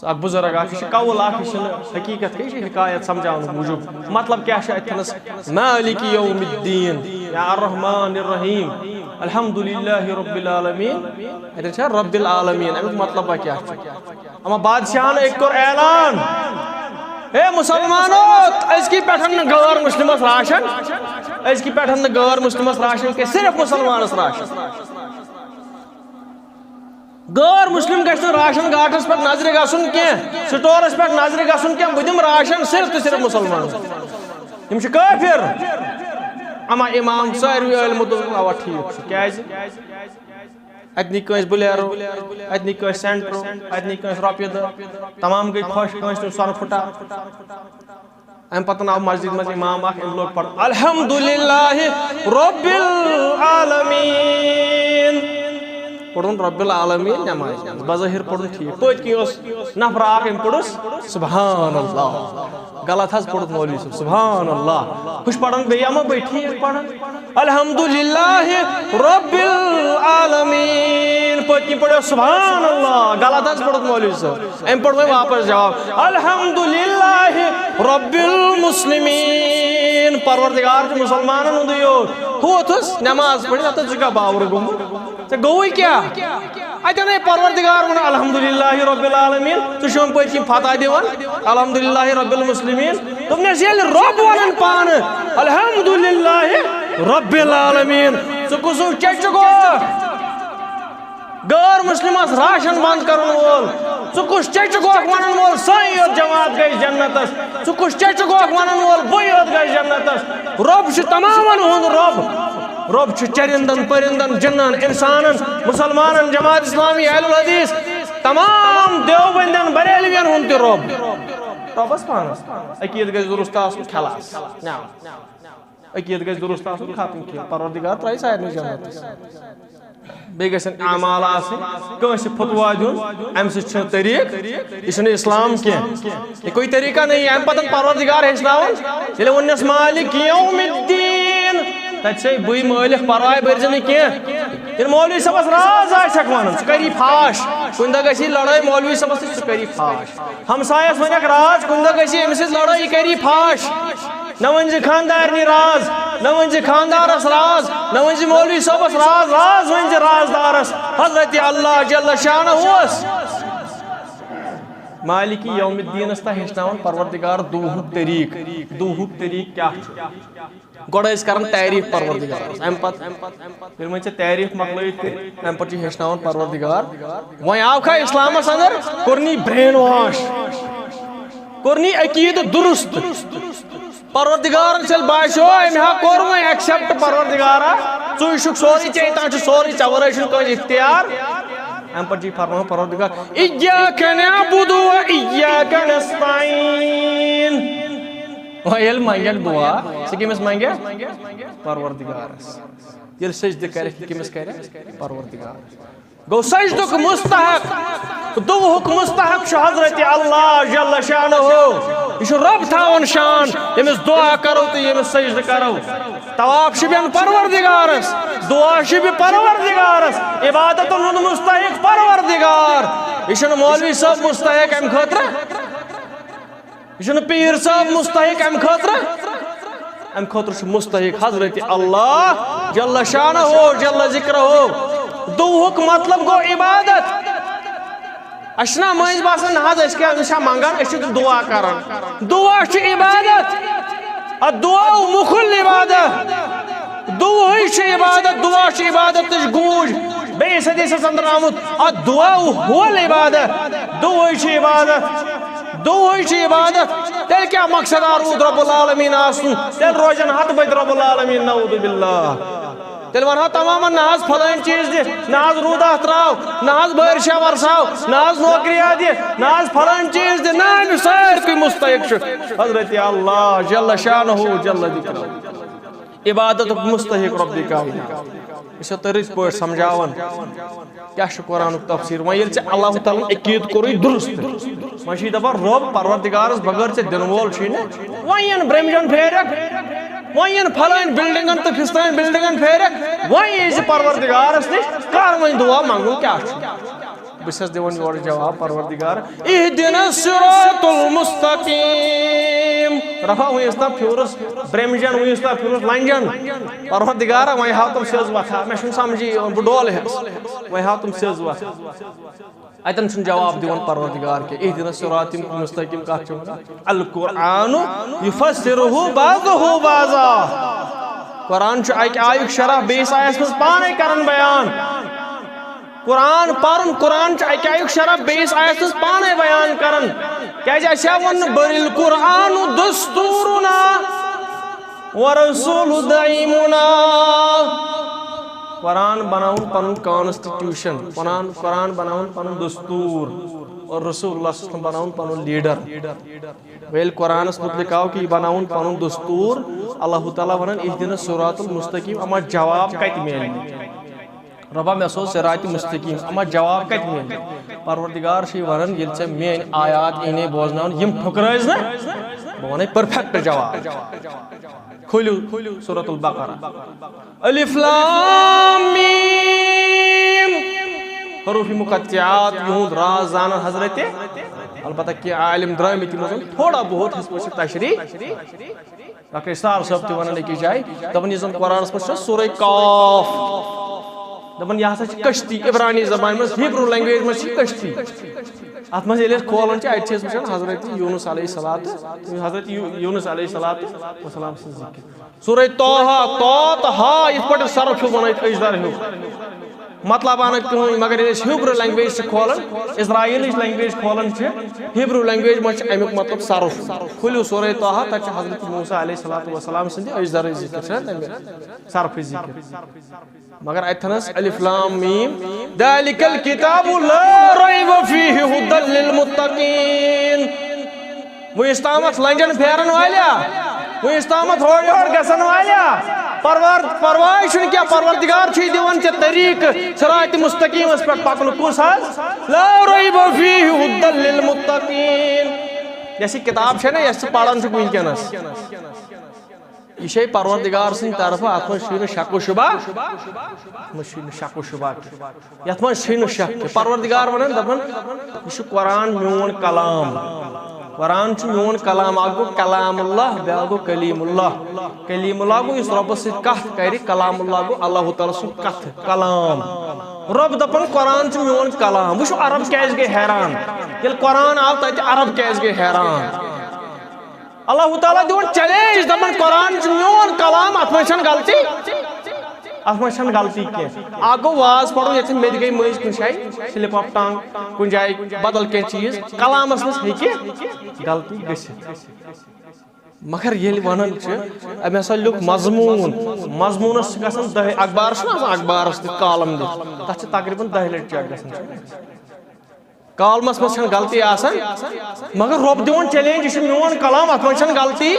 سُہ اکھ بُزرگ اکھ، یہِ چھِ قول اکھ، یہِ چھِنہٕ حقیقت کینٛہہ، یہِ چھِ حکایت سمجھاونہٕ موٗجوٗب۔ مطلب کیٛاہ چھُ اتہِ تھنس؟ مالک یوم الدین یا الرحمن الرحیم، الحمد للہ رب العالمین۔ اتٮ۪ن چھا رب العالمین، امیُک مطلب کیٛاہ چھُ؟ اما بادشاہن أکۍ کوٚر اعلان، ہے مسلمانو، أزکی پٮ۪ٹھ نہٕ غٲر مسلمس راشن، أزکی پٮ۪ٹھ نہٕ غٲر مسلمس راشن کینٛہہ، صرف مسلمانس راشن۔ غٲر مسلم گژھِ نہٕ راشن گاٹس پٮ۪ٹھ نظرِ گژھُن کینٛہہ، سٹورس پٮ۪ٹھ نظرِ گژھُن کینٛہہ، بہٕ دِمہٕ راشن صرف تہٕ صرف مسلمانن۔ یِم چھِ کٲفر۔ اما امام ساروی علمو دوٚپ، اوا ٹھیٖک چھُ، کیازِ؟ اتہِ نی کٲنٛسہِ بلیرو، اتہِ نی کٲنٛسہِ سینٹرو، اتہِ نی کٲنٛسہِ رۄپیہِ دہ، تمام گٔے خۄش، کٲنٛسہِ نیوٗ سۄنہٕ پھٕٹا۔ امہِ پتہٕ آو مسجد منٛز امام اکھ، أمۍ لوگ پرُن الحمد للہ رب العالمین۔ پوٚرُن رب العالمین نماز منٛز، بظٲہر پوٚرُن ٹھیٖک۔ پٔتۍ کِنۍ اوس نفرا اکھ، أمۍ پوٚرُس سبحان اللہ۔ غلط حظ پوٚرُتھ مولوی صٲب، سبحان اللہ۔ ہُہ چھُ پران بیٚیہِ، اما بٔے ٹھیٖک پران۔ الحمد للہ رب العالمین۔ پٔتۍ کِنۍ پوٚرُس سبحان اللہ، غلط حظ پوٚرُتھ مولوی صٲب۔ أمۍ پوٚر وۄنۍ واپس جواب، الحمد للہ رب المسلمین۔ پروردگار چھُ مسلمانن ہُنٛدُے یوت۔ ہُہ ووٚتھُس نماز پٔرِتھ، اَتھ اوس زِگا باور گوٚمُت۔ ژےٚ گوٚوُے کیٛاہ؟ اتٮ۪ن ہے پروردگار ووٚن، الحمد للہ رب العالمین۔ ژٕ چھُکھ پٔتۍ کِنۍ فتح دِوان، الحمد للہ رب المسلمین۔ دوٚپنس، ییٚلہِ رۄب ونان پانہٕ، الحمد للہ رب العالمین، ژٕ کُس ہیوٗ چچہِ گوکھ؟ غٲر مسلمس راشن بند کرن وول۔ ژٕ کُس چچہِ گوکھ ونن وول سٲنۍ یوت جماعت گژھِ جنتس؟ ژٕ کُس چچہِ گوکھ ونن وول بٕے یوت گژھِ جنتس؟ رۄب چھُ تمامن ہُنٛد رۄب۔ رۄب چھُ چرندن، پرندن، جنن، انسانن، مسلمانن، جماعت اسلامی، اہل الحدیث، تمام دیوبندن، بریلوین ہُنٛد تہِ رۄب۔ رۄبس پانس عقیٖدٕ گژھِ درست آسُن، خلاص۔ نہ۔ عقیٖدٕ گژھِ درست آسُن، ختم کینٛہہ۔ پروردگار ترٛایہِ سارنٕے جنتس۔ بیٚیہِ گژھن اعمال آسٕنۍ، کٲنٛسہِ فتوا دیُن، امہِ سۭتۍ چھُنہٕ طریٖق، یہِ چھُنہٕ اسلام کینٛہہ۔ یہ کوئی طریقہ نہیں ہے۔ امہِ پتہٕ پروردگار ہیٚچھناوان، ییٚلہِ ووٚننس مالک یوم الدین، تتہِ چھے بٕے مٲلک، پرواے بٔرۍ زِ نہٕ کینٛہہ۔ ییٚلہِ مولوی صٲبس راز آسہِ ہٮ۪کھ ونُن، ژٕ کر یہِ فاش، کُنہِ دۄہ گژھِ یہِ لڑٲے مولوی صٲبس تہٕ ژٕ کر یہِ فاش۔ ہمسایس ونکھ راز، کُنہِ دۄہ گژھِ أمِس سۭتۍ لڑٲے، یہِ کر یہِ فاش۔ نہ ؤنۍ زِ خاندارنہِ راز، نہ ؤنۍ زِ خاندارس راز، نہ ؤنۍ زِ مولوی صٲبس راز، راز ؤنۍ زِ رازدارس۔ حضرت اللہ جل شانہ اوس مالک یوم الدینس تہ ہیٚچھناوان پروردگار دُہُک طریٖق۔ دُہُک طریٖق کیٛاہ چھُ؟ گۄڈٕ ٲسۍ کران تعریٖف پروردگار، امہِ پتہٕ ییٚلہِ وۄنۍ ژےٚ تعریٖف مۄکلٲیِتھ کٔرِتھ، امہِ پتہٕ چھُ ہیٚچھناوان پروردگار۔ وۄنۍ آو کھا اسلامس اندر، کوٚرنی brain wash، کوٚرنی عقیٖدٕ درست۔ پروردگارن چھیٚلہِ باسیو، أمۍ ہا کوٚر وۄنۍ accept پروردگارا، ژٕے چھُکھ سورُے، ژےٚ تام چھُ سورُے، ژےٚ ورٲے چھُنہٕ کٲنٛسہِ اختیار۔ امہِ پتہٕ چھُ یہِ فرماوان پروردگار، "ایاک نعبد و ایاک نستعین"۔ وۄنۍ ییٚلہِ منگن دعا، ژٕ کٔمِس منگکھ؟ پروردگارس۔ ییٚلہِ سجدٕ کرکھ، یہِ کٔمِس کرکھ؟ پروردگارس۔ گوٚو سجدُک مستحق، دُعہُک مستحق چھُ حضرت اللہ جل شانہ۔ یہِ چھُ رۄب تھاوان شان، ییٚمِس دعا کرو تہٕ ییٚمِس سجدٕ کرو۔ طواف چھُ بیٚن پروردگارس، دعا چھُ بیٚن پروردگارس، عبادتن ہُنٛد مستحق پروردگار۔ یہِ چھُنہٕ مولوی صٲب مستحق امہِ خٲطرٕ۔ یہِ چھُنہٕ پیٖر صٲب مستحق امہِ خٲطرٕ۔ امہِ خٲطرٕ چھُ مستحق حضرت اللہ جل شانہ جل ذکرہ۔ دُعہُک مطلب گوٚو عبادت۔ اسہِ چھُنہ مٔنٛزۍ باسان، نہ حظ، أسۍ کیٛاہ، أسۍ چھا منٛگان، أسۍ چھِ دُعا کران۔ دُعا چھُ عبادت۔ الدعاء مخ العبادہ۔ دُعہٕے چھُ عبادت، دُعا چھُ عبادتٕچ گوٗج۔ بیٚیِس حدیثس اندر آمُت، الدعاء هو العبادہ۔ دُعہٕے چھُ عبادت۔ دُعہٕے چھُ عبادت۔ تیٚلہِ کیٛاہ مقصد آو روٗد رب العالمین آسُن؟ تیٚلہِ روزن ہتہٕ بٔدۍ رب العالمین، نعوذ باللہ۔ تیٚلہِ ونہو تمامن، نہ حظ فلٲنۍ چیٖز دِ، نہ حظ روٗدا تراو، نہ حظ بٲرشا ورساو، نہ حظ نوکریا دِ، نہ حظ فلٲنۍ چیٖز دِ، نہ، امہِ سارِکُے مستحق چھُ حضرت اللہ جل شانہ جل ذکرہ۔ عبادتُک مستحق رب کائنات۔ أسۍ چھِ تٔرٕتۍ پٲٹھۍ سمجھاوان۔ کیٛاہ چھُ قرآنُک تفسیٖر؟ وۄنۍ ییٚلہِ ژےٚ اللہ تعالیٰ ہن عقیٖدٕ کوٚرُے درست، وۄنۍ چھُے دَپان، رۄب پروردگارس بغٲر ژےٚ دِنہٕ وول چھُے نہٕ۔ وۄنۍ یِن برٛمجن پھیرکھ، وۄنۍ یِن فلٲنۍ بلڈنگن تہٕ فستٲنۍ بلڈنگن پھیرکھ، وۄنۍ یی زِ پروردگارس نِش، کر وۄنۍ دُعا منٛگُن کیٛاہ چھُ؟ بہٕ چھَس دِوان یورٕ جواب، پروردگار، اہدنا الصراط المستقیم۔ رفع وٕنیُس تام پھیوٗرُس برٛمجن، وٕنیُس تام پھیوٗرُس لنجن۔ پروردگارا، وۄنۍ ہاو تِم سیٚز وتھا، مےٚ چھُنہٕ سمجھی یِوان، بہٕ ڈولہٕ ہٮ۪س۔ وۄنۍ ہاو تِم سیٚز وتھا۔ اتٮ۪ن چھُنہٕ جواب دِوان پروردگار کینٛہہ۔ اہدنا الصراط المستقیم کتھ چھُ ونان؟ القرآن یفسرہ بعضہ بعضا۔ قرآن چھُ اکہِ آیُک شرح بیٚیِس آیس منٛز پانے کران بیان۔ قرآن پرُن، قرآن چھُ اکہِ آیُک شرح بیٚیِس آیس منٛز پانے بیان کران۔ کیازِ اَسہِ ہا ووٚن نہٕ، بل القرآن دستورنا ورسول دائمنا۔ قرآن بناوُن پنُن constitution، قرآن، قرآن بناوُن پنُن دستور، اور رسول اللہ صلی اللہ علیہ وسلم بناوُن پنُن leader۔ وۄنۍ ییٚلہِ قرآنس متعلق آو کہِ یہِ بناوُن پنُن دستور، اللہ تعالیٰ ونان، اہدنا الصراط المستقیم، اما جواب کتہِ میلہِ؟ رۄبا، مےٚ سوز صراط مستقیم، اما جواب کتہِ میلہِ؟ پروردگار چھُ یہِ ونان، ییٚلہِ ژےٚ میٲنۍ آیات یی نے بوزناونہٕ، یِم ٹھُکرٲوِس نہ، بہٕ ونے perfect جواب۔ کھوٗلِو سورۃ البقرہ۔ الف لام میم۔ حروف مقطعات، یِہُنٛد راز زانان حضرت، البتہ کینٛہہ عالم درٛٲمٕتۍ، یِمو زن تھوڑا بہت ہیٚژمٕژ چھِ تشریح۔ ڈاکٹر اسرار صٲب تہِ ونان أکِس جایہِ، دپان، یُس زن قرآنس منٛز چھُ سورہ قاف، دپان، یہِ ہسا چھِ کشتی، عبرانی زبانہِ منٛز، Hebrew language منٛز چھِ یہِ کشتی۔ اتھ منٛز ییٚلہِ أسۍ کھولان چھِ، اتہِ چھِ أسۍ وٕچھان حضرت یونس علیہ الصلوۃ، حضرت یو-، یونس علیہ الصلوۃ والسلام سٕنٛز ذِکر۔ سورہ طہ، طہ تہٕ ہا، یِتھ پٲٹھۍ صرف چھُ وَنان أجدر ہیوٗ۔ مطلب اَنَکھ کٕہٕنۍ، مگر ییٚلہِ أسۍ ہِبرو لینگویج چھِ کھولان، اسرائیلٕچ لینگویج کھولان چھِ، ہِبرو لینگویج منٛز چھِ اَمیُک مطلب صرف۔ کھوٗلِو سورہ طہ، تَتہِ چھِ حضرت موسیٰ علیہ الصلوۃ والسلام سٕنٛدِ أجدرٕچ ذِکِر، چھِ نہ تَمہِ صرفٕچ ذِکِر۔ مگر اَتہِ تھَنَس الف لام میم، ذالک الکتاب لا ریب فیہ ھدی للمتقین۔ وۄنۍ یُس تامَتھ لنجن پھیرن والیا، وۄنۍ یُس تامَتھ ہورٕ یورٕ گژھن والیا، پروار-، پرواے چھُنہٕ کینٛہہ، پروردگار چھُے دِوان ژےٚ طریٖقہٕ صراط مستقیٖمَس پٮ۪ٹھ پَکنُک۔ کُس حظ؟ لا ریب فیہ ھدی للمتقین۔ یۄس یہِ کِتاب چھےٚ نہ، یۄس ژٕ پَران چھُکھ وٕنکیٚنَس، یہِ چھے پروردگار سٕنٛدِ طرفہٕ، اَتھ منٛز چھُے نہٕ شک و شبہ، اَتھ منٛز چھُے نہٕ شک و شبہ کینٛہہ۔ یَتھ منٛز چھُے نہٕ شک کینٛہہ۔ پروردگار وَنان، دَپان، یہِ چھُ قرآن میون کلام۔ قرآن چھُ میون کلام۔ اَکھ گوٚو کلام اللہ، بیٛاکھ گوٚو کلیم اللہ۔ کلیم اللہ گوٚو یُس رۄبَس سۭتۍ کَتھ کَرِ، کلام اللہ گوٚو اللہ تعالیٰ سُنٛد کَتھ، کلام۔ رۄب دَپان، قرآن چھُ میون کلام۔ وٕچھِو، عرب کیٛازِ گٔے حیران؟ ییٚلہِ قرآن آو، تَتہِ عرب کیٛازِ گٔے حیران؟ اللہ تعالیٰ دِوان چیلنج، دَپان، قرآن چھُ میون کلام، اَتھ منٛز چھَنہٕ غلطی، اَتھ منٛز چھَنہٕ غلطی کینٛہہ۔ اَکھ گوٚو واز پَرُن، ییٚتٮ۪ن مےٚ تہِ گٔے مٔنٛزۍ کُنہِ جایہِ slip of tongue، کُنہِ جایہِ بدل کینٛہہ چیٖز، کلامَس منٛز ہیٚکہِ غلطی گٔژھِتھ۔ مگر ییٚلہِ وَنان چھِ، أمۍ ہسا لیوٚکھ مضموٗن، مضموٗنَس چھِ گژھان دَہہِ، اخبارَس چھُنہٕ آسان، اخبارَس تہِ کالم دِتھ، تَتھ چھِ تقریٖباً دَہہِ لَٹہِ check گژھان۔ کالمس منٛز چھنہٕ غلطی آسان، مگر رۄب دِوان چیلنج، یہِ چھُ میون کلام، اتھ منٛز چھنہٕ غلطی۔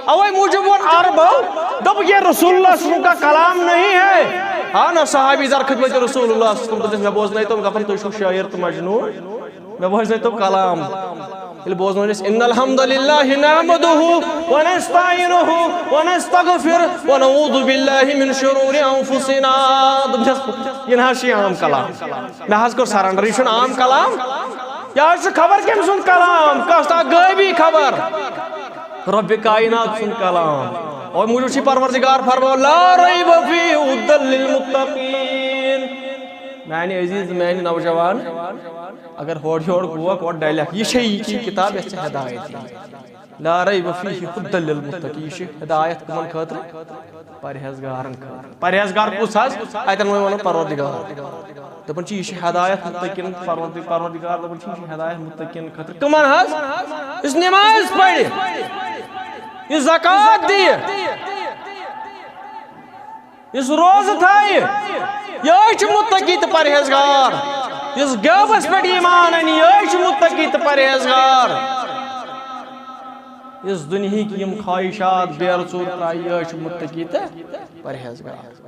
اوے موٗجوٗب ووٚن عربو، دوٚپُکھ، "یہ رسول اللہ صلی اللہ علیہ وسلم کا کلام نہیں ہے۔" آو نہ صحابی در خدمت رسول اللہ صلی اللہ علیہ وسلم، دوٚپنس، "مےٚ بوزنٲیتو، مےٚ دوٚپُن، تُہۍ چھِو شٲعر تہٕ مجنوٗن، مےٚ بوزنٲیتو کلام۔" ییٚلہِ بوزنٲونس، "ان الحمد للہ نحمدہ ونستعینہ ونستغفر ونعوذ باللہ من شرور انفسنا"، دوٚپنس، یہِ نہ حظ چھُ عام کلام۔ مےٚ حظ کوٚر surrender، یہِ چھُنہٕ عام کلام، یہِ حظ چھُ خبر کٔمۍ سُنٛد کلام، کۄس تام غٲبی خبر، رۄبِ کائنات سُنٛد کلام۔ اور موٗجوٗب چھُ پروردگار فرماوان، "لا ریب فیہ ھدی للمتقین۔" میانہِ عزیز، میانہِ نوجوان، اگر ہورٕ یورٕ گوکھ، اورٕ ڈلکھ، یہِ چھےٚ یہِ چیٖز کتاب، یۄس ژےٚ ہدایت دی۔ لا ریب فیہ ھدی للمتقین، یہِ چھِ ہدایت کٕمن خٲطرٕ؟ پرہیزگارن خٲطرٕ۔ پرہیزگار کُس حظ؟ اتٮ۪ن وۄنۍ ونو پروردگار۔ دپان چھِ، یہِ چھِ ہدایت متقین، پروردِ-، پروردگار دپان چھِ، یہِ چھِ ہدایت متقین خٲطرٕ۔ کٕمن حظ؟ یُس نماز پرِ، یُس زکوٰۃ دِیہِ، یُس روزٕ تھایہِ، یہے چھُ متقی تہٕ پرہیزگار۔ یُس غیبس پٮ۪ٹھ ایمان انہِ، یہے چھُ متقی تہٕ پرہیزگار۔ یُس دُنیہٕکۍ یِم خواہشات بیرٕ ژوٗر ترایہِ، یہے چھُ متقی تہٕ پرہیزگار۔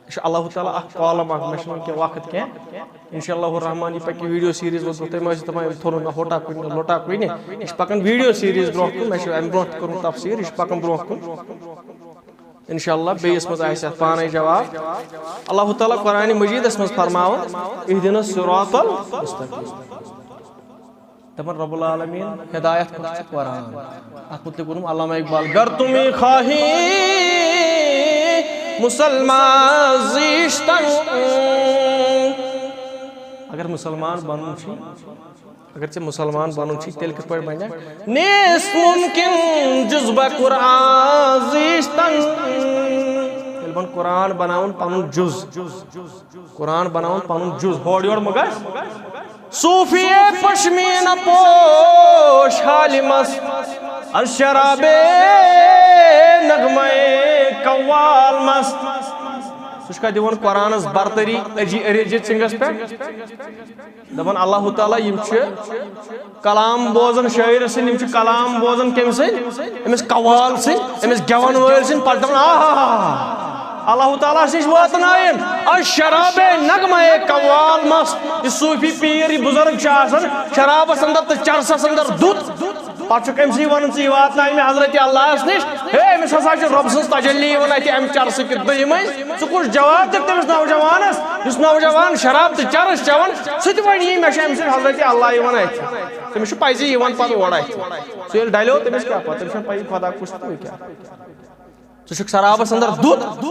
یہِ چھُ اللہ تعالیٰ اکھ کالم اکھ، مےٚ چھُنہٕ وٕنکیٚن وقت کینٛہہ۔ انشاء اللہ الرحمن، یہِ پکہِ video series منٛز، تۄہہِ ما ٲسِو دپان، أمۍ تھوٚو نہٕ نہ ہوٹا کُنہِ، نہ لوٹا کُنہِ۔ یہِ چھُ پکان video series برونٛہہ کُن، مےٚ چھُ امہِ برونٛہہ تہِ کوٚرمُت تفسیٖر، یہِ چھُ پکان برونٛہہ کُن۔ انشاءاللہ بیٚیِس منٛز آسہِ اَتھ پانے جواب۔ اللہ تعالیٰ قرآن مجیدس منٛز فرماوان، "اہدنا الصراط المستقیم۔" دپان رب العالمین، ہدایت کۄس چھِ؟ قرآن۔ اتھ متعلق ووٚنُم علامہ اقبال، "گر تمہیں خواہی مسلمان زیشتن"، اگر مسلمان بنُن چھُ، اگر ژےٚ مسلمان بنُن چھُے، تیٚلہِ کِتھ پٲٹھۍ بنکھ؟ "نیست ممکن جز بہ قرآن زیشتن"، ییٚلہِ بہٕ قرآن بناوُن پنُن جز، قرآن بناوُن پنُن جز، ہورٕ یورٕ مہ گژھ۔ "صوفی پشمینہ پوش حال مست، از شراب نغمہ قوال مست"۔ سُہ چھُکھا دِوان قرآنس برتری اجی ارجیت سنگھس پٮ۪ٹھ؟ دپان اللہ تعالیٰ، یِم چھِ کلام بوزان شٲعرٕ سٕنٛدۍ، یِم چھِ کلام بوزان کٔمۍ سٕنٛدۍ؟ أمِس قوال سٕنٛدۍ، أمِس گٮ۪ون وٲلۍ سٕنٛدۍ، پتہٕ دپان، "آہا، اللہ تعالیٰ ہس نِش واتنٲیِن از شراب نغمہ قوال مست"۔ یہِ صوٗفی پیٖر، یہِ بُزرگ چھُ آسان شرابس اندر تہٕ چرسس اندر دُت، پتہٕ چھُکھ أمۍ سٕے ونان، "ژٕ یہِ واتناوِ مےٚ حضرت اللہس نِش، ہے، أمِس ہسا چھِ رۄب سٕنٛز تجلی یِوان اتہِ امہِ چرسہٕ کہِ دٕہہِ مٔنٛزۍ۔" ژٕ کُس جواب دِکھ تٔمِس نوجوانس، یُس نوجوان شراب تہٕ چرس چٮ۪وان، سُہ تہِ ونہِ، "یی مےٚ چھُ أمۍ سۭتۍ حضرت اللہ یِوان اتھِ"؟ تٔمِس چھُ پزی یِوان پتہٕ اورٕ اتھِ۔ سُہ ییٚلہِ ڈلیو، تٔمِس کیٛاہ پتہ؟ تٔمِس چھَنہٕ پَیی خۄدا کُس تہٕ کیٛاہ۔ ژٕ چھُکھ شرابس اندر دُت۔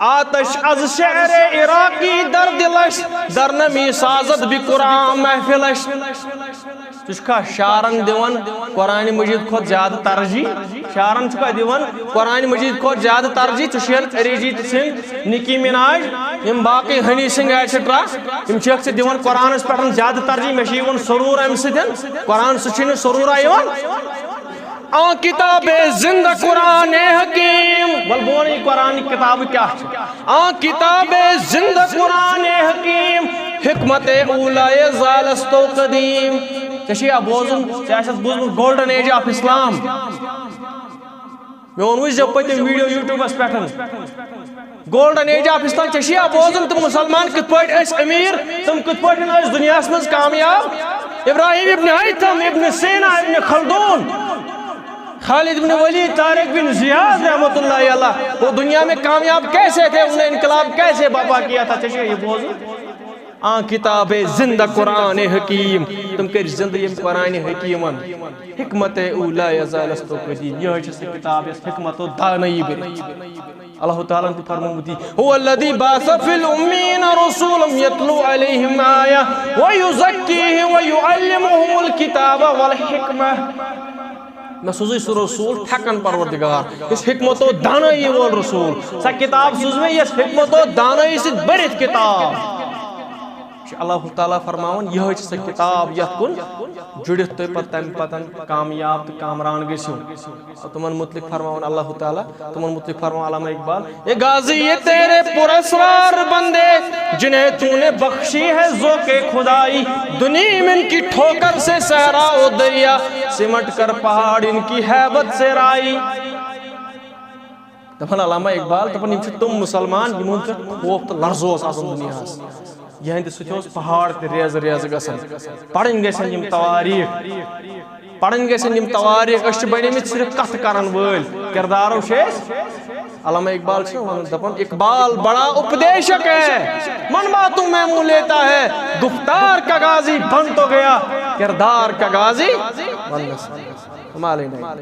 آتش از شعر عراقی در دلش، در نمی سازد به قرآن محفلش۔ ژٕ چھُکھا شعرن دِوان قرآن مجید کھۄتہٕ زیادٕ ترجیح؟ شعرن چھُکھا دِوان قرآن مجید کھۄتہٕ زیادٕ ترجیح؟ ژٕ چھُکھ ارجیت سنگھ، نکی مناج، یِم باقٕے ہنی سنگھ ایٹسٹرا، یِم چھِکھ ژٕ دِوان قرآنس پٮ۪ٹھ زیادٕ ترجیح؟ مےٚ چھُ یِوان سرور امہِ سۭتۍ، قرآن سۭتۍ چھُے نہٕ سرورا یِوان۔ آ کتاب زندہ قرآن حکیم۔ ول بہٕ وَنہٕ یہِ قرآن کِتابہٕ کیٛاہ چھِ۔ آ کتاب زندہ قرآن حکیم، حکمت اولائے زالستو قدیم۔ ژےٚ چھُیا بوزُن، ژےٚ آسہِ بوٗزمُت Golden Age of Islam؟ مےٚ ووٚنوُے ژےٚ پٔتِم ویڈیو YouTubeس پٮ۪ٹھ۔ Golden Age of Islam، ژےٚ چھُیا بوزُن تِم مُسلمان کِتھ پٲٹھۍ ٲسۍ أمیٖر، تِم کِتھ پٲٹھۍ ٲسۍ دُنیاہَس منٛز کامیاب؟ ابراہیم ابن ہیثم، ابن سینا، ابن خلدون، خالد بن ولید، طارق بن زیاد رحمۃ اللہ علیہ، وہ دنیا میں کامیاب کیسے تھے، انہوں نے انقلاب کیسے برپا کیا تھا؟ ژےٚ چھُیا یہِ بوزُن؟ آ کتاب زندہ قرآن حکیم، تِم کٔرۍ زندٕ ییٚمۍ قرآن حکیمن۔ حکمت اولا زالستو قدیم، یہے چھِ سۄ کتاب یۄس حکمت و دانائی بٔرِتھ۔ اللہ تعالیٰ ہن تہِ فرمومُت یہِ، هو الذي بعث في الأميين رسولا يتلو عليهم آية ويزكيهم ويعلمهم الكتاب والحكمة۔ مےٚ سوٗزٕے سُہ رسول تھکن پروردگار، یُس حکمت و دانائی وول رسول۔ سۄ کتاب سوٗز مےٚ یۄس حکمت و دانائی سۭتۍ بٔرِتھ کتاب۔ چھُ اللہ تعالیٰ فرماوان، یہے چھِ سۄ کتاب یتھ کُن جُڑِتھ تُہۍ پتہٕ تمہِ پتن کامیاب تہٕ کامران گٔژھِو۔ تِمن متعلق فرماوان اللہ تعالیٰ، تِمن متعلق فرماوان علامہ اقبال، اے غازی یہ تیرے پراسرار بندے، جنہیں تو نے بخشی ہے ذوق خدائی، دنیم ان کی ٹھوکر سے صحرا و دریا، سمٹ کر پہاڑ ان کی ہیبت سے رائی۔ دپان علامہ اقبال، دپان یِم چھِ تِم مُسلمان یِمن پٮ۪ٹھ خوف تہٕ لرزٕ اوس آسان دُنیاہس۔ یِہنٛدِ سۭتۍ اوس پہاڑ تہِ ریزٕ ریزٕ گژھان۔ پرٕنۍ گژھن یِم تواریٖخ، پرٕنۍ گژھن یِم تواریٖخ۔ أسۍ چھِ بنیمٕتۍ صرف کتھٕ کرن وٲلۍ، کردارو چھِ أسۍ۔ علامہ اقبال چھِ ونان، دپان، اقبال بڑا اپدیشک ہے، من باتوں میں منہ لیتا ہے، گفتار کا غازی بن تو گیا، کردار کا غازی بن نہ سکا۔ ہم علینا۔